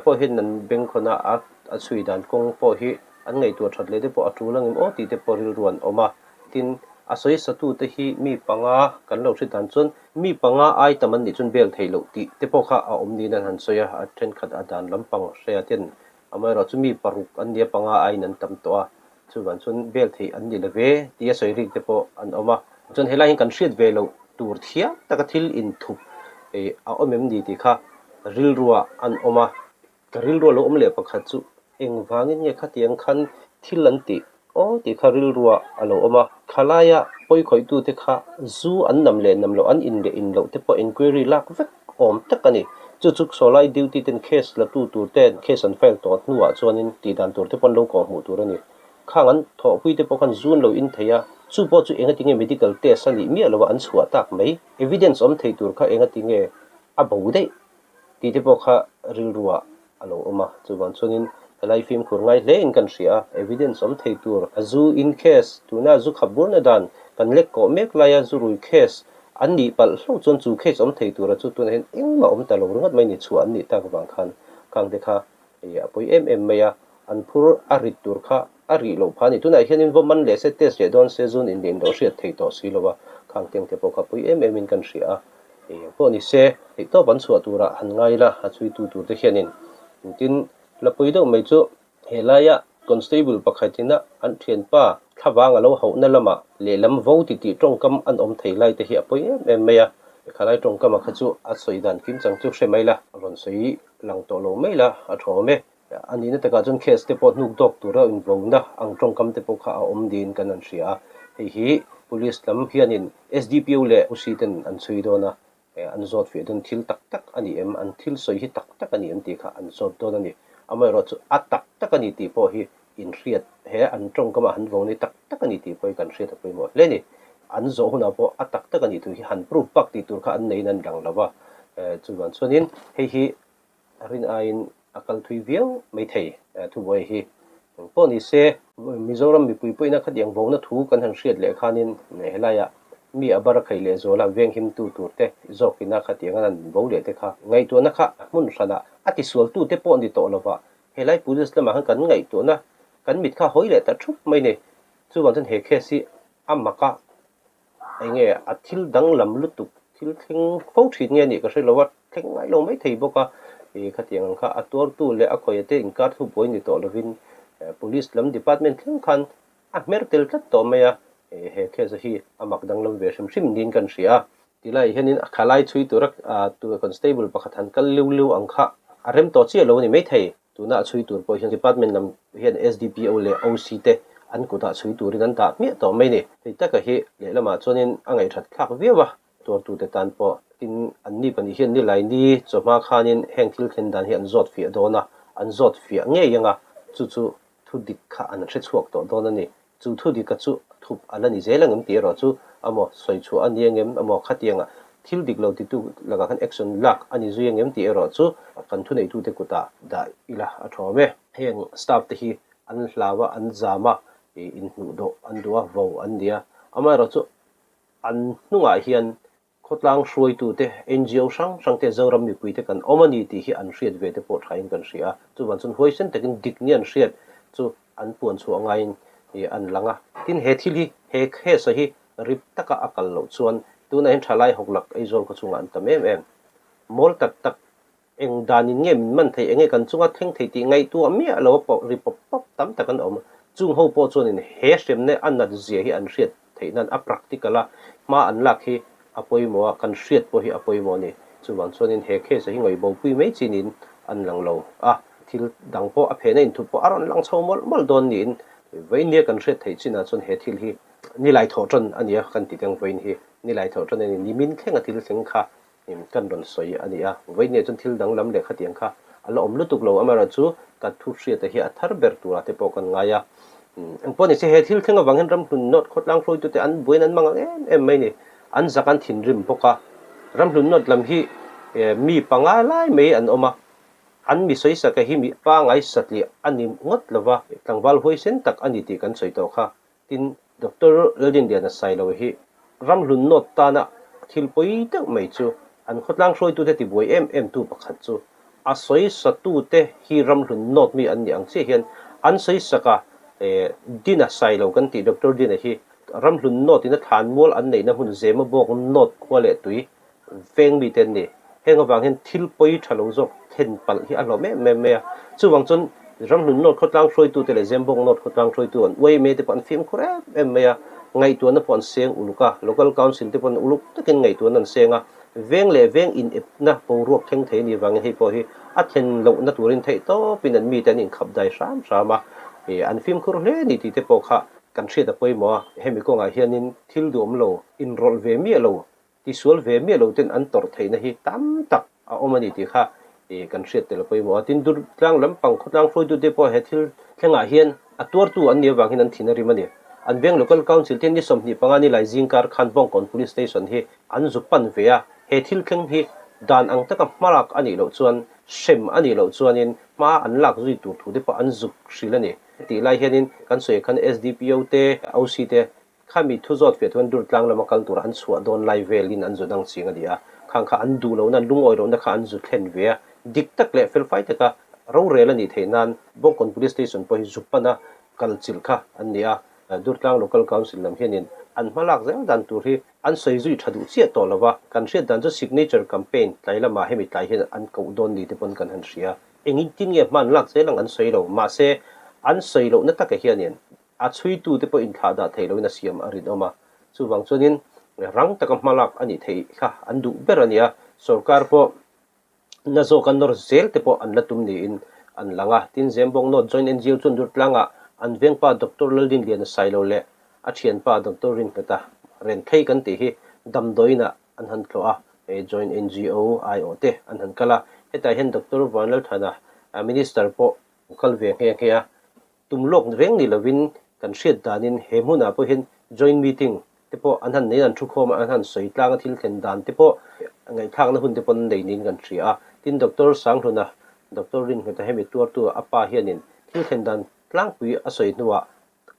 pawh hian an bengkhawn a a chhui dan kawng pawh hi an ngaihtuah that leh te pawh a tul angem aw tih te pawh rilru an awm a. Tin, a sawi satute hi mi panga kan lo hre dan chuan mi panga ai tam an nih chuan bel theih loh tih te pawh kha a awm niin an han sawi a, a thenkhat a dan lampang hria ten amaherawh chu mi paruk an nia panga aiin an tam tawh a, chuvang chuan bel theih an ni lo ve tih a sawi rik te pawh an awm a. Chuan helai hian kan hriat ve loh tur thiam taka thil inthup a awm em ni tih kha rilruah an awm a. Ka rilru a lo awm leh pakhat chu engvangin nge khatiang khan thil an tih aw tih kha rilruah a lo awm a. Khalaia pawi khawihtute kha zu an nam leh nam loh, an in leh in loh te pawh inquiry lak vek awm tak a ni. Chu chu sawlai duty ten case la tu tur ten case an file tawh hnuah chuanin tih dan tur te pawh an lo kawhhmuh tur a ni. Khang an thawhpui te pawh khan zu an lo in thei a, chu pawh chu engatinge medical test a nih miah loh a an chhuah tak mai. Evidence awm thei tur kha engatinge a bo daih Tih te pawh kha rilruah a lo awm a, chuvang chuanin helai fimkhur ngai hle in kan hria a, evidence awm thei tur a zu in case, tuna zu khap burna dan kan lek kawh mek laia zu rui case an nih palh hlauh chuan chu case awm thei tura chu tunah hian engmah awm ta lo ringawt mai ni chhuah an nih tak vang khan khang te kha a pawi em em mai a, an phur a rit tur kha a rih loh phah a ni. Tunah hianin vaw man leh se test leh dawn se zun in leh in lo hriat thei tawh si lo a, khang teng te pawh kha pawi em em in kan hria a. Eng pawh ni se, theihtawp an chhuah turah han ngai la, a chhuitu turte hianin engtin la pawi deuh mai chu helaia constable pakhatina an thianpa thlavang a lo hauhna lamah lehlam vo titih tawngkam an awm thei lai te hi a pawi em em mai a. Khalai tawngkama kha chu a sawi dan kim chang chu hre mai la, rawn sawi lang tawh lo mai la a tha awm e. A nihna takah chuan case te pawh hnuk dawk tura invauna ang tawngkam te pawh kha a awm niin kan han hria a. Hei hi Police lam hianin SDPO leh UC ten an chhui dawn a, an zawt fiah dawn thil tak tak a ni em, an thil sawi hi tak tak a ni em tih kha an zawt dawn a ni. Amaherawhchu a tak tak a ni tih pawh hi inhriat he an tawngkamah han vawn hi tak tak a ni tih pawh hi kan hriat a pawimawh hle a ni. An zawh hunah pawh a tak tak a nih thu hi han proof bak tih tur kha an neiin an lang lo va, chuvang chuanin hei hi A rin aiin a kal thui viau mai thei thubuai hi. Eng pawh ni se, Mizoram mipui pawhin a khatiang vona thu kan han hriat leh khanin helaiah mi a bar a khaih leh zuala venghimtu turte zawkina khatiang an han vo leh te kha ngaihtuahna kha hmun hranah a tisualtute pawh ni tawh lova helai police lamah khan kan ngaihtuahna kan mit kha hawi leh ta thup mai ni. Chuvang chuan he case hi a mak a Enge a thil danglam lutuk thil thleng fo thin nge nih ka hre lo a, thleng ngai lo mai thei bawk a, ih khatiang ang kha a tuartu leh a khawia te inkar thu buai ni tawh lovin Police lam department thleng khan a hmer tel tlat tawh mai a, he case hi a mak danglam ve hrim hrim niin kan hria a. Tilai hianin a khalai chhui tura constable pakhat han kal liu liu ang kha a rem tawh chiah lo a ni maithei. Tuna a chhui tur pawh hian Department lam hian SDPO leh OC te an kutah chhui turin an dah hmiah tawh mai ni. Hei taka hi lehlamah chuanin a ngaihṭhat thlak viau a, tuartute tan pawh. Tin, anni pahnih hian nilai ni chawhma khanin heng thil thlen dan hi an zawt fiah dawn a, an zawt fiah ngei ang a, chu chu thu dik kha an hre chhuak tawh dawn a ni. Chu thu dika chu thup a la ni zel ang em tih erawh chu amaw sawi chhuah a ni ang em amaw khatianga thil dik lo titu lakah khan action lak a ni zui ang em tih erawh chu kan thuneitute kutah dah ila a tha awm e. Heng staff te hi an hlau a, an zam a, inhnuh dawh an duh a, vo an ni a, amaherawhchu an hnungah hian. Khawtlang hruaitute, ngo hrang hrangte Zoram mipuite kan awm a ni tih hi an hriat ve te pawh thain kan hria a. Chuvang chuan huaisen takin dik ni an hriat chu an puan chhuah ngaiin an lang a. Tin, he thil hi, he case-a hi rip taka a kal loh chuan tunah hian thalai hawklak Aizawl khaw chungah an tam em em. Mawl tak tak eng danin nge min man thei, enge kan chunga thleng thei tih ngaihtuah miah lo a pawh ri pawp pawp tam tak an awm. Chung ho pawh chuanin he hremna a nat zia hi an hriat theih nan a practical a hma an lak hi a pawimawh a, kan hriat pawh hi a pawimawh a ni. Chuvang chuanin he case hi ngaih bopui mai chinin an lang lo a, thil dang pawh a phehna inthup pawh a rawn lang chho mawlh mawlh dawn niin vawiin nia kan hriat theih chinah chuan he thil hi nilai thawh tan a nia kan ti teng vawiin hi nilai thawh tan a ni. Nimin thleng a thil thleng kha Kan rawn sawi a ni a, vawiin chuan thil danglam leh khatiang kha a la awm lutuk lo, amaherawhchu ka thu hriata hi a thar ber turah te pawh kan ngai a. Engpawh ni se he thil thleng avang hian Ramhlun North khawtlang hruaitute an buain an mang ang em em mai ni, an zak an thinrim bawk a. Ramhlun North lam hi mi panga lai mai an awm a, an mi sawisaka hi mi pangai satliah a ni ngawt lova, tlangval huaisen tak a ni tih kan sawi tawh kha. Tin, Doctor Laldinliana Sailo hi Ramhlun North tana thil pawi deuh mai chu an khawtlang hruaitute tibuai em em tu pakhat chu a sawisatute hi Ramhlun North mi an nih ang chiah hian an sawisak a, Dina Sailo kan tih Doctor Dina hi Ramhlun North ina thlanmual an neihna hmun Zemabawk North khua leh tui veng mite an ni. Heng avang hian thil pawi tha lo zawk then palh hi a hlawm em em mai a. Chuvang chuan Ramhlun North khawtlang hruaitute leh Zembawk North khawtlang hruaitu an uai mai te pawh an fimkhur em em mai a. Ngaihtuahna pawh an seng uluk a, Local Council te pawh uluk takin ngaihtuahna an seng a. Veng leh veng inepna boruak thleng thei a nih vangin hei pawh hi a thlen lohna turin theih tawpin an mite an inkhap dai hram hram a. An fimkhur hle a ni tih te pawh kha kan hriat a pawimawh a. Hemi kawngah hianin thil duhawm lo, inrawlh ve miah lo Tisual ve miah lo ten an tawrh theihna hi tam tak a awm a ni tih kha kan hriat tel a pawimawh a. Tin, Durtlang lampang khawtlang hruaitute pawh he thil thlengah hian a tuartu an nih avangin an thin a rim a ni. An veng Local Council te ni 25 ni lai zingkar khan Bawngkawn Police Station hi an zu pan ve a, he thil thleng hi dan ang taka hmalak a nih loh chuan hrem a nih loh chuanin hma an lak zui tur thu te pawh an zuk hrilh a ni. Tih lai hianin kan sawi khan SDPO te, OC te Khami thu zawt fiah chuan Durtlang lama kal tura an chhuah dawn lai velin an zu dang ching a ni a, khang kha an duh lohna, an lungawi lohna kha an zu thlen ve a, dik tak leh felfai taka rorel a nih theih nan Bawngkawn Police Station pawh hi zu pana kal chilh kha an ni a, Durtlang Local Council lam hianin an hmalak zel dan tur hi an sawi zui tha duh chiah tawh lo va, kan hriat dan chu signature campaign tlai lamah hemi tlai hian an koh dawn ni te pawn kan han hria. Engtin nge hma an lak zel ang an sawi lo, mahse an sawi lohna takah hianin A chhuitute pawh inthlah dah theih loin a siam a rinawm a, chuvang chuanin rang taka hmalak a nih theih kha an duh ber a ni a, sorkar pawh na zawka nawr zel te pawh an la tum niin an lang a. Tin, Zembawng North Joint ngo chuan Durtlangah an vengpa Doctor Laldinliana Sailo leh a thianpa Doctor Rinhmeta Renthei kan tih hi damdawiinah an han tlawh a, Joint ngo aiawh te an han kal a, hetah hian Doctor Vanlalthana Minister pawh kal ve nghe nghe a. Tum lawk reng ni lovin kan hriat danin he hmunah pawh hian joint meeting te pawh an han neiin an thukhawm a, an han sawi tlang a, thil thlen dan te pawh ngaihthlakna hun te pawh an nei niin kan hria a. Tin, Doctor Sanghluna, Doctor Rinhmeta hemi tuartu a pa hianin thil thlen dan tlangpui a sawi hnuah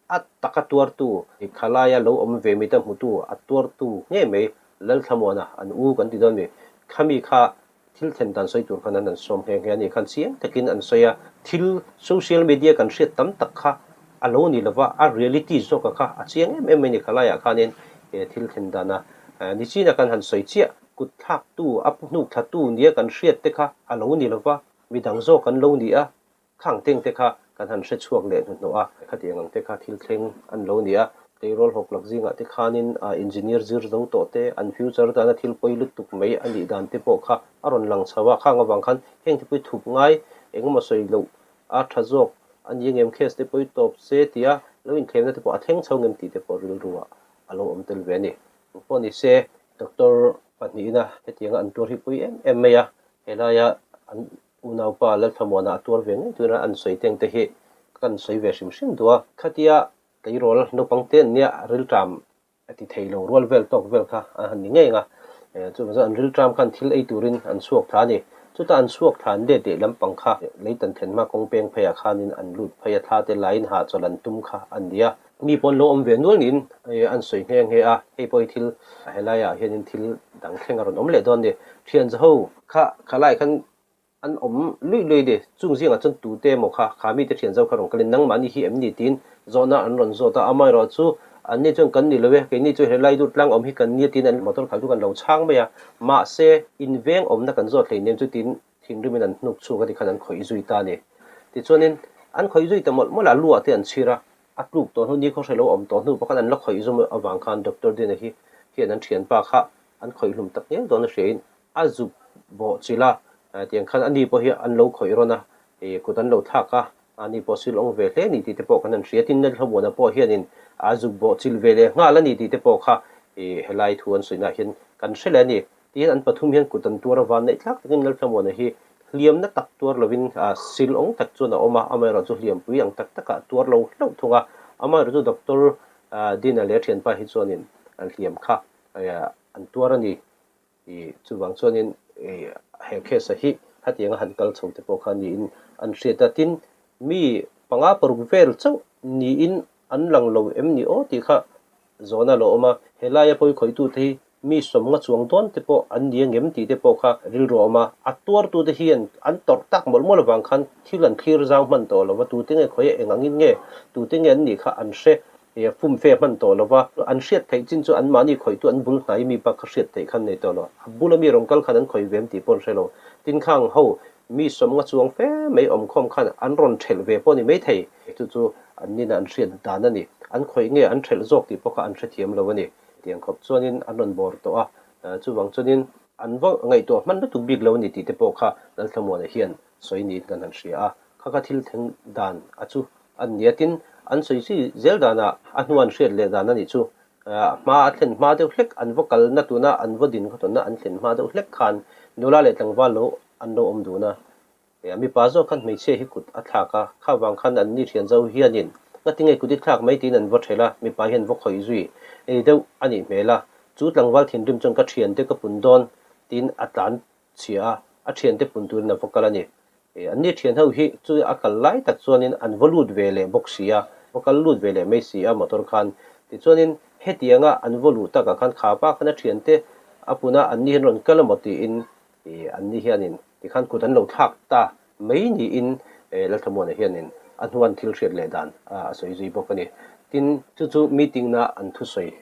a taka tuartu, khalaia lo awm ve mita hmutu a tuartu ngei mai Lalthlamuana an u kan ti dawn mi, khami kha Thil thlen dan sawi tur khan an han sawm nghe nghe a ni khan chiang takin an sawi a, thil social media kan hriat tam tak kha a lo ni lova, a reality zawka kha a chiang em em mai ni khalaiah khanin he thil thlen dana nichina kan han sawi chiah kut thlaktu a hnuk thlatu nia kan hriat te kha a lo ni lova, midang zawk an lo ni a. Khang teng te kha kan han hre chhuak leh hnuhnawh a, khatiang ang te kha thil thleng an lo ni a. Tleirawl hawk lak zingah te khanin engineer zir zo tawh te, an future atana thil pawi lutuk mai a nih dan te pawh kha a rawn lang chho a. Khang avang khan heng te pawh hi thup ngai engemaw sawi loh a tha zawk a ni angem case te pawh hi tawp se tia lo inthlemna te pawh a thleng chho ngem tih te pawh rilru ah a lo awm tel ve a ni. Pawh ni se doctor pahnihin a hetianga an tuar hi pawi em em mai a, helaia an Unaupa Lalthlamuana a tuar ve ngei tura an sawi teng te hi kan sawi ve hrim hrim duh a. Khatia tleirawl naupang te an nia rilṭam a ti thei lo rual vel tawk vel kha a han ni ngei ang a. Chuvang chuan an rilṭam khan thil ei turin an chhuak thla a ni. Chuta an chhuak thla an let leh lampang kha leitan thlen hma kawng peng pheiah khanin an lut phei a, thla te laiin hahchawlh an tum kha a ni a. Mi pawn lo awm ve nual niin an sawi nghe nghe a, hei pawh hi thil helaiah hianin thil. dang thleng a rawn awm leh dawn a ni. Thian zaho kha khalai khan an awm luih luih a ni. Chung zingah chuan tute emaw kha kha mite thian zo kha rawn kalin nangmahni hi em ni tiin zawhna an rawn zawt a, amaherawh chu anni chuan kan ni lo e, keini chu helai dur tlang awm hi kan nia tiin an motor khalh chu kan lo chhang mai a, mahse inveng awmna kan zawt hleinem chu tiin thinrimin an hnuk chhuak a ti khan an khawih zui ta a ni. Tichuanin an khawih zui ta mawlh mawlh a, lu ah te an chhir a, a tluk tawh hnu ni khaw hrelo awm tawh hnu pawh khan an la khawih zum avang khan Doctor Dina hi hian an thianpa kha an khawih hlum tak ngial dawn a hriain a zuk bawh chilh a, tiang khan ani pawh hi an lo khawih rawn a, ih kut an lo thlak a, ani pawh sil awng ve hle ni tih te pawh kan han hria. Tin, Lalhlamuana pawh hianin a zuk bawh chilh ve leh nghal a ni tih te pawh kha ih helai thu an sawihnah hian kan hre leh a ni. Tin, an pathum hian kut an tuar a, van neih thlak takin Lalhlamuana hi hliamna tak tuar lovin sil awng tak chuan a awm a, amaherawh chu hliampui ang tak takah tuar lo hlauh thung a, amaherawh chu Doctor Dina leh a thianpa hi chuanin an hliam kha an tuar a ni. Ih chuvang chuanin ih he case-a hi hetianga han kal chho te pawh kha niin an hriat a, tin mi panga paruk vel chauh niin an lang lo em ni aw tih kha zawhna a lo awm a, helaia pawi khawihtu te hi mi sawmnga chuang dawn te pawh an ni angem tih te pawh kha rilru a awm a, a tuartute hian an tawrh tak mawlh mawlh avang khan thil an thlir zau hman tawh lo va, tute nge khawi eng angin nge tute nge an nih kha an hre He fum fe hman tawh lo va, an hriat theih chin chu anmahni khawihtu an bul hnai mi bak kha hriat theih khan nei tawh lo. A bula mi rawn kal khan an khawih ve em tih pawh an hre lo. Tin khang ho mi sawmnga chuang fe mai awm khawm khan an rawn thelh ve pawh ni mai thei. Chu chu an nina an hriat dan a ni. An khawih nge an thelh zawk tih pawh kha an hrethiam lo a ni. Tiang khawp chuanin an rawn bawr tawh a, chuvang chuanin an va ngaihtuah hman lutuk bik lo a ni tih te pawh kha Lalthlamuana hian sawi niin kan han hria a. Kha kha thil thleng dan a chu A ni a, tin, an sawi zui zel danah a hnu an hriat leh dan a nih chu. Hma a thlen hma deuh hlek, an va kalna tuna an va din khawtawnna an thlen hma deuh hlek khan nula leh tlangval lo an lo awm dun a. Mipa zawk khan hmeichhia hi kut a thlak a, kha vang khan an ni thian zo hianin ngatinge kut i thlak mai tiin an va ṭhelh a, mipa hian va khawih zui ei deuh a nih hmel a. Chu tlangval thinrim chuan ka ṭhiante ka pun dawn tiin a tlan chhia a, a thiante pun turin a va kal a ni. An ni thian ho hi chu a kal lai tak chuanin an va lut ve leh bawk si a, va kal lut ve leh mai si a motor khan. Tichuanin hetianga an va luh takah khan kha pa khan a thiante a pun a, an ni hian rawn kal emaw tiin an ni hianin tikhan kut an lo thlak ta mai niin Lalthamuana hianin a hnuan thil hriat leh dan a sawi zui bawk a ni. Tin, chu chu meeting-na an thusawi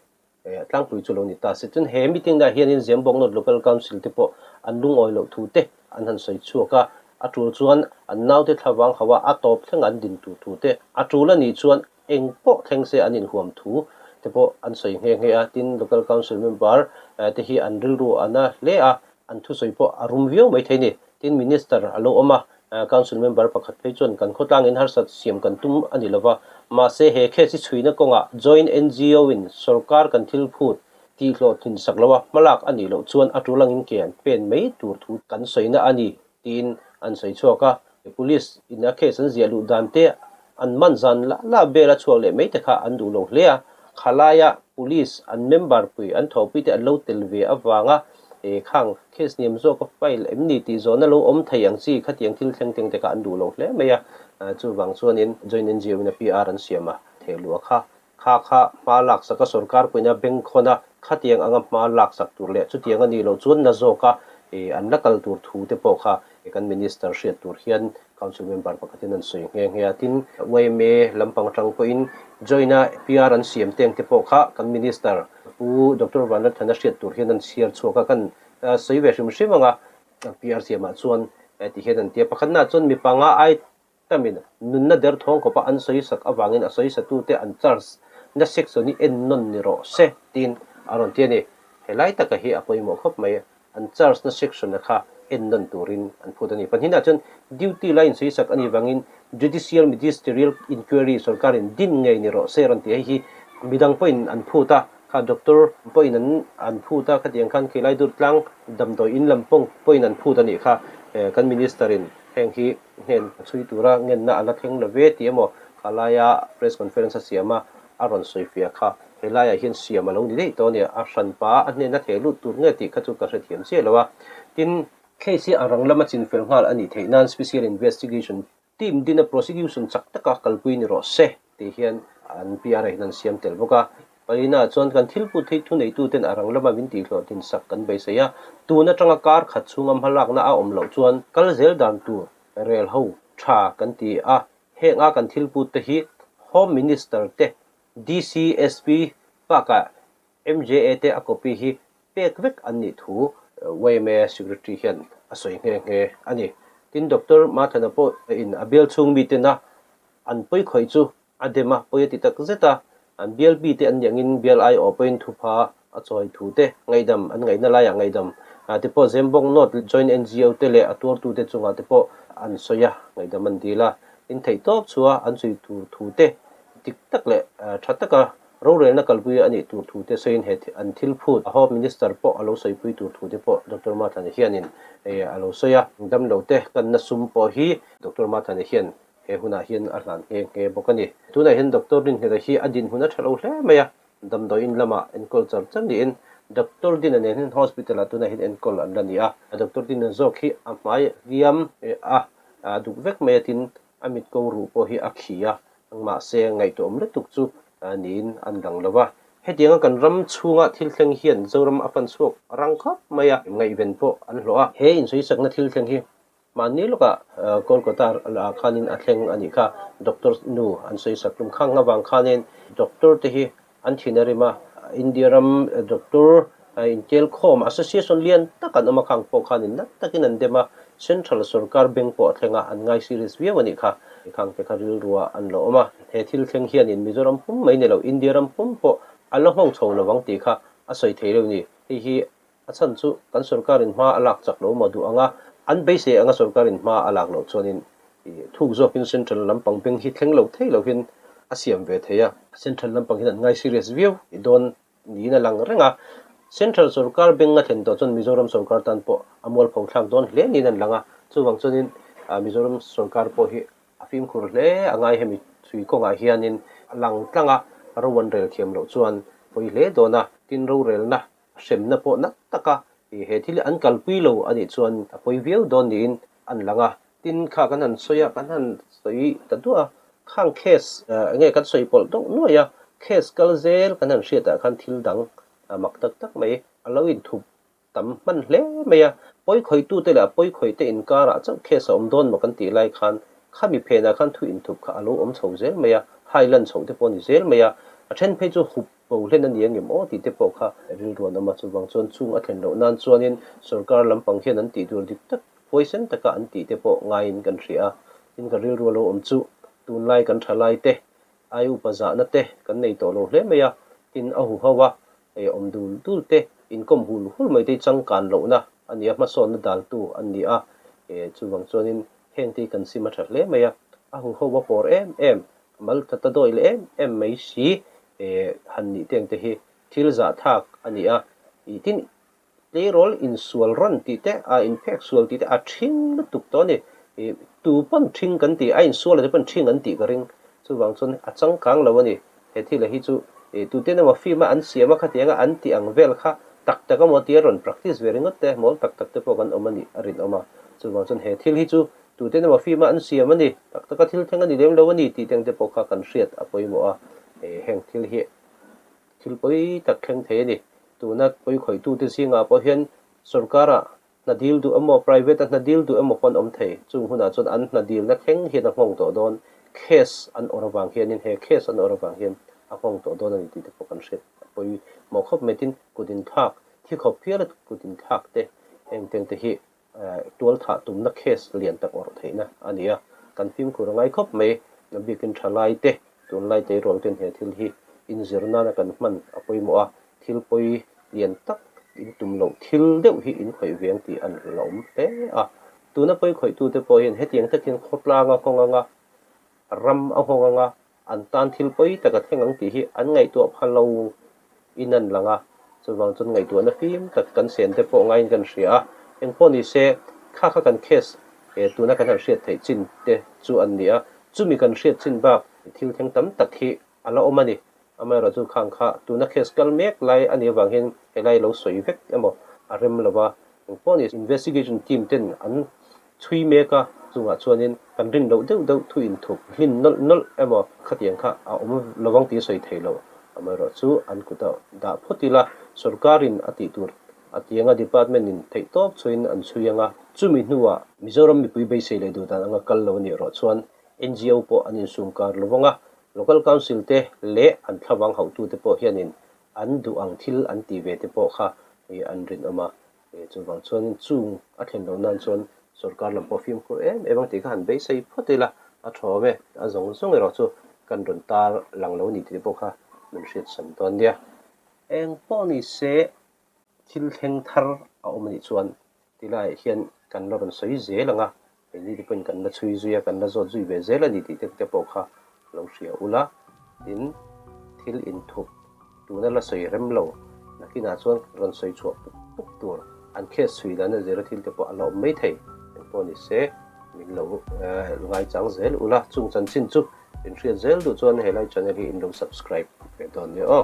Tlangpui chu lo ni ta se. Chuan he meeting ah hianin Zembawk North Local Council te pawh an lungawi loh thu te an han sawi chhuak a, a tul chuan an naute thlavang hauh a, a tawp thleng an din tur thu te, a tul a nih chuan eng pawh thleng se an inhuam thu te pawh an sawi nghe nghe a. Tin, Local Council member te hi an rilru a na hle a, an thusawi pawh a rum viau mai thei a ni. Tin, Minister a lo awm a, Council member pakhat phei chuan kan khawtlangin harsat siam kan tum a ni lova, mahse he case hi chhuina kawngah Joint NGO in sorkar kan thil phut tih hlawhtlin sak loa hmalak a nih loh chuan a tul angin ke an pen mai tur thu kan sawina a ni tiin an sawi chhuak a. Police in a case an ziah luh dan te an man zan lah lah bel a chhuak leh mai te kha an duh lo hle a, khalaia police an member pui an thawhpui te an lo tel ve avanga He khang case niam zawk a file em ni tih zawhna lo awm thei ang chi khatiang thil thleng teng te kha an duh lo hle mai a, chuvang chuanin Joint NGO in a PR an siam a, thehluah kha kha kha hma laksak a sorkar pawhin a bengkhawn a, khatiang anga hma laksak tur leh chutiang a nih loh chuan na zawk a an la kal tur thu te pawh kha kan Minister hriat tur hian Council member pakhatin an sawi nghe nghe a, tin yma lampang atang pawhin join a PR an siam teng te pawh kha kan Minister Pu Doctor Vanlalthana hriat tur hian an chhiar chhuak a, kan sawi ve hrim hrim ang a, PR siamah chuan ti hian an ti a, pakhatnaah chuan mi panga ai tamin nunna der thawng khawpa an sawi sak avangin a sawi satute an charge na section hi en nawn ni rawh se tiin a rawn ti a ni. Helai taka hi a pawimawh khawp mai, an charge na section a kha en nawn turin an phut a ni. Pahnihnaah chuan duty line sawi sak a nih vangin Judicial Magisterial Inquiry sorkarin din ngei ni rawh se rawn ti hei hi midang pawhin an phut a, kha doctor pawhin an an phut a, khatiang khan khilai dur tlang damdawi in lam pawng pawhin an phut a nih kha kan minister in heng hi hnen chhui tura ngenna a la thleng lo ve tih emaw khalaia press conference a siam a a rawn sawi fiah kha. He laiah hian siam a lo ni daih tawh a ni. A hranpa a hnena theh lut tur nge tih kha chu ka hrethiam chiah lo a. Tin, case hi a rang lama chinfel nghal a nih theih nan Special Investigation Team dina prosecution chak taka kalpui ni rawh se tih hian an PRA hian an siam tel bawk a. Palina chuan kan thil put hi thuneituten a rang lama min tihhlawhtlin sak kan beisei a, tun atanga kar khat chhunga hmalakna a awm loh chuan kal zel dan tur rel ho tha kan ti a, heng a kan thil put te hi Home Minister te, DCSP bakah MJA te a copy hi pek vek an nih thu yma Secretary hian a sawi nghe nghe a ni. Tin, Doctor Mathana pawh in a bial chhung miten a an pawi khawih chu A dem a, pawi a ti tak zet a, an bial bite an nih angin bial aiawh pawhin thupha a chawi thu te, ngaihdam an ngaihna laiah ngaihdam te pawh Zembawk North Joint NGO te leh a tuartute chungah te pawh an sawi a, ngaihdam an dil a, in theih tawp chhuah an chhui tur thu te dik tak leh tha taka rorelna kalpui a nih tur thu te sawiin he an thil phut a Home Minister pawh a lo sawipui tur thu te pawh Doctor Mathana hianin a lo sawi a, damlo te kanna sum pawh hi Doctor Mathana hian He hunah hian a hlan nghe nghe bawk a ni. Tunah hian Doctor Rinhlera hi a dinhmun a tha lo hle mai a, damdawiin lamah enkawl char char niin Doctor Dina nen hian hospital ah tunah hian enkawl an la ni a. Doctor Dina zawk hi a hmai hliam a, a duk vek mai a tin a mit ko ruh pawh hi a khi a, mahse ngaihtuahawm lutuk chu niin an lang lo va. Hetianga kan ram chhunga thil thleng hian Zoram a fan chhuak rang khawp mai a, ngaihven pawh an hlawh a. He insawisakna thil thleng hi Mahni lawkah Kolkata ah khanin a thleng a nih kha. Doctor nu an sawi sak hlum khang avang khanin doctor te hi an thin a rim a. India ram doctor intel khawm association lian tak an awm a khang pawh khanin nat takin an dem a. Central sorkar bank pawh a thleng a, an ngai serious viau a nih kha. Khang te kha rilrua an lo awm a. He thil thleng hianin Mizoram pum mai ni lo India ram pum pawh a la nghawng chho lovang tih kha a sawi thei reuh ni. Hei hi A chhan chu kan sorkarin hma a lak chak lo maw duh anga an beisei anga sorkarin hma a lak loh chuanin thuk zawkin central lampang beng hi thleng lo thei lohin a siam ve thei a. Central lampang hian an ngai serious viau dawn niin a lang reng a, central sorkar beng a thlen tawh chuan Mizoram sorkar tan pawh a mualpho thlak dawn hle niin an lang a, chuvang chuanin Mizoram sorkar pawh hi a fimkhur hle a ngai hemi chhui kawngah hianin a lang tlang a, ro an rel thiam loh chuan pawi hle dawn a, tin rorelna Hremna pawh nat taka he thil hi an kalpui lo a nih chuan a pawi viau dawn niin an lang a. Tin, kha kan han sawi a, kan han sawi ta duah a, khang case enge kan sawi pawlh deuh nuaih a, case kal zel kan han hriatah khan thil dang mak tak tak mai a lo inthup tam hman hle mai a. Pawi khawitute leh a pawi khawite inkarah chauh case a awm dawn maw kan tih lai khan khami phenah khan thu inthup kha a lo awm chho zel mai a, hai lan chhoh te pawh a ni zel mai a, a then phei chu hup Bo hlen a ni ang em aw tih te pawh kha rilru an awm a, chuvang chuan chung a thlen loh nan chuanin sorkar lampang hian an tih tur dik tak huaisen taka an tih te pawh ngaiin kan hria a, tin ka rilru a lo awm chu tunlai kan tha lai te, ai upa zahna te kan nei tawh lo hle mai a, tin a huho a, ei awm dul dul te, inkawm hul hul mai te hi changkan lohna a ni a, hmasawnna daltu an ni a, chuvang chuanin heng te hi kan sim a tha hle mai a, a huho a pawr em em Mal ta ta dawi leh em em mai si han nih teng te hi thil zah thlak a ni a, ih tin tleirawl insual rawn tih te a inphek sual tih te a ṭhing lutuk tawh a ni, ih tu pawn ṭhing kan ti a insual te pawn ṭhing an tih ka ring, chuvang chuan a changkang lo a ni, he thil a hi chu ih tuten emaw film a an siam a khatiang a an tih ang vel kha tak tak emaw tia rawn practice ve ringawt te mawl tak tak te pawh kan awm a nih a rinawm a, chuvang chuan he thil hi chu Tute emaw film a an siam a ni, tak taka thil thleng a ni lem lo a ni tih teng te pawh kha kan hriat a pawimawh a, heng thil hi thil pawi tak thleng thei a ni. Tuna pawi khawihtute zingah pawh hian sorkara hna dil duh emaw private a hna dil duh emaw pawh an awm thei. Chung hunah chuan an hna dilna thleng hian a nghawng tawh dawn, case an awrh avang hianin he case an awrh avang hian a nghawng tawh dawn a ni tih te pawh kan hriat a pawimawh khawp mai. Tin, kut inthlak, thi khawp hiala kut inthlak te heng teng te hi Tual thah tumna case lian tak awrh theihna a ni a, kan fimkhur a ngai khawp mai. A bikin thalai te, tunlai tleirawl ten he thil hi inzir nana kan hman a pawimawh a, thil pawi lian tak in tum loh thil deuh hi in khawih veng tih an la awm hle a. Tuna pawi khawihtute pawh hian hetiang takin khawtlang a nghawng anga, ram a nghawng anga, an tan thil pawi tak a thleng ang tih hi an ngaihtuah pha lo in an lang a, chuvang chuan ngaihtuahna fim tak kan sen te pawh ngaiin kan hria a, engpawh ni se kha kha kan case tuna kan han hriat theih chin te chu an ni a, chumi kan hriat chin bak thil thleng tam tak hi a la awm a ni, amaherawhchu khang kha tuna case kal mek lai a nih avang hian helai lo sawi vek emaw a rem lo va, engpawh ni investigation team ten an chhui mek a, chungah chuanin kan rin loh deuh deuh thu inthup hlin nawlh nawlh emaw khatiang kha a awm lovang tih a sawi thei lo. Amaherawhchu an kuta dah phawt ila sorkarin a tih tur a ti anga department in theihtawp chhuiin an chhui anga chumi hnuah Mizoram mipui beisei leh duh dan anga kal lo a nih erawh chuan NGO pawh an insum kar lo vang a, Local Council te leh an thlavang hauhtute pawh hianin an duh ang thil an tih ve te pawh kha an rinawm a. Chuvang chuanin chung a thlen loh nan chuan sorkar lam pawh fimkhur em em ang tih kha han beisei phawt ila a tha awm e. A zawng zawng erawh chu kan rawn tar lang lo ni tih pawh kha min hriatsam dawn nia. Eng pawh ni se thil thleng thar a awm anih chuan tilaiah hian kan la rawn sawi zel ang a, keini te pawhin kan la chhui zui a, kan la zawt zui ve zel a ni tih te pawh kha lo hria ula, tin thil inthup tuna la sawi rem lo nakinah chuan rawn sawi chhuah pup pup tur an case chhui dan a zira thil te pawh a la awm mai thei eng pawh ni se min lo ngaichang zel ula, chung chanchin chu in hriat zel duh chuan helai channel hi in lo subscribe ve dawn nia aw.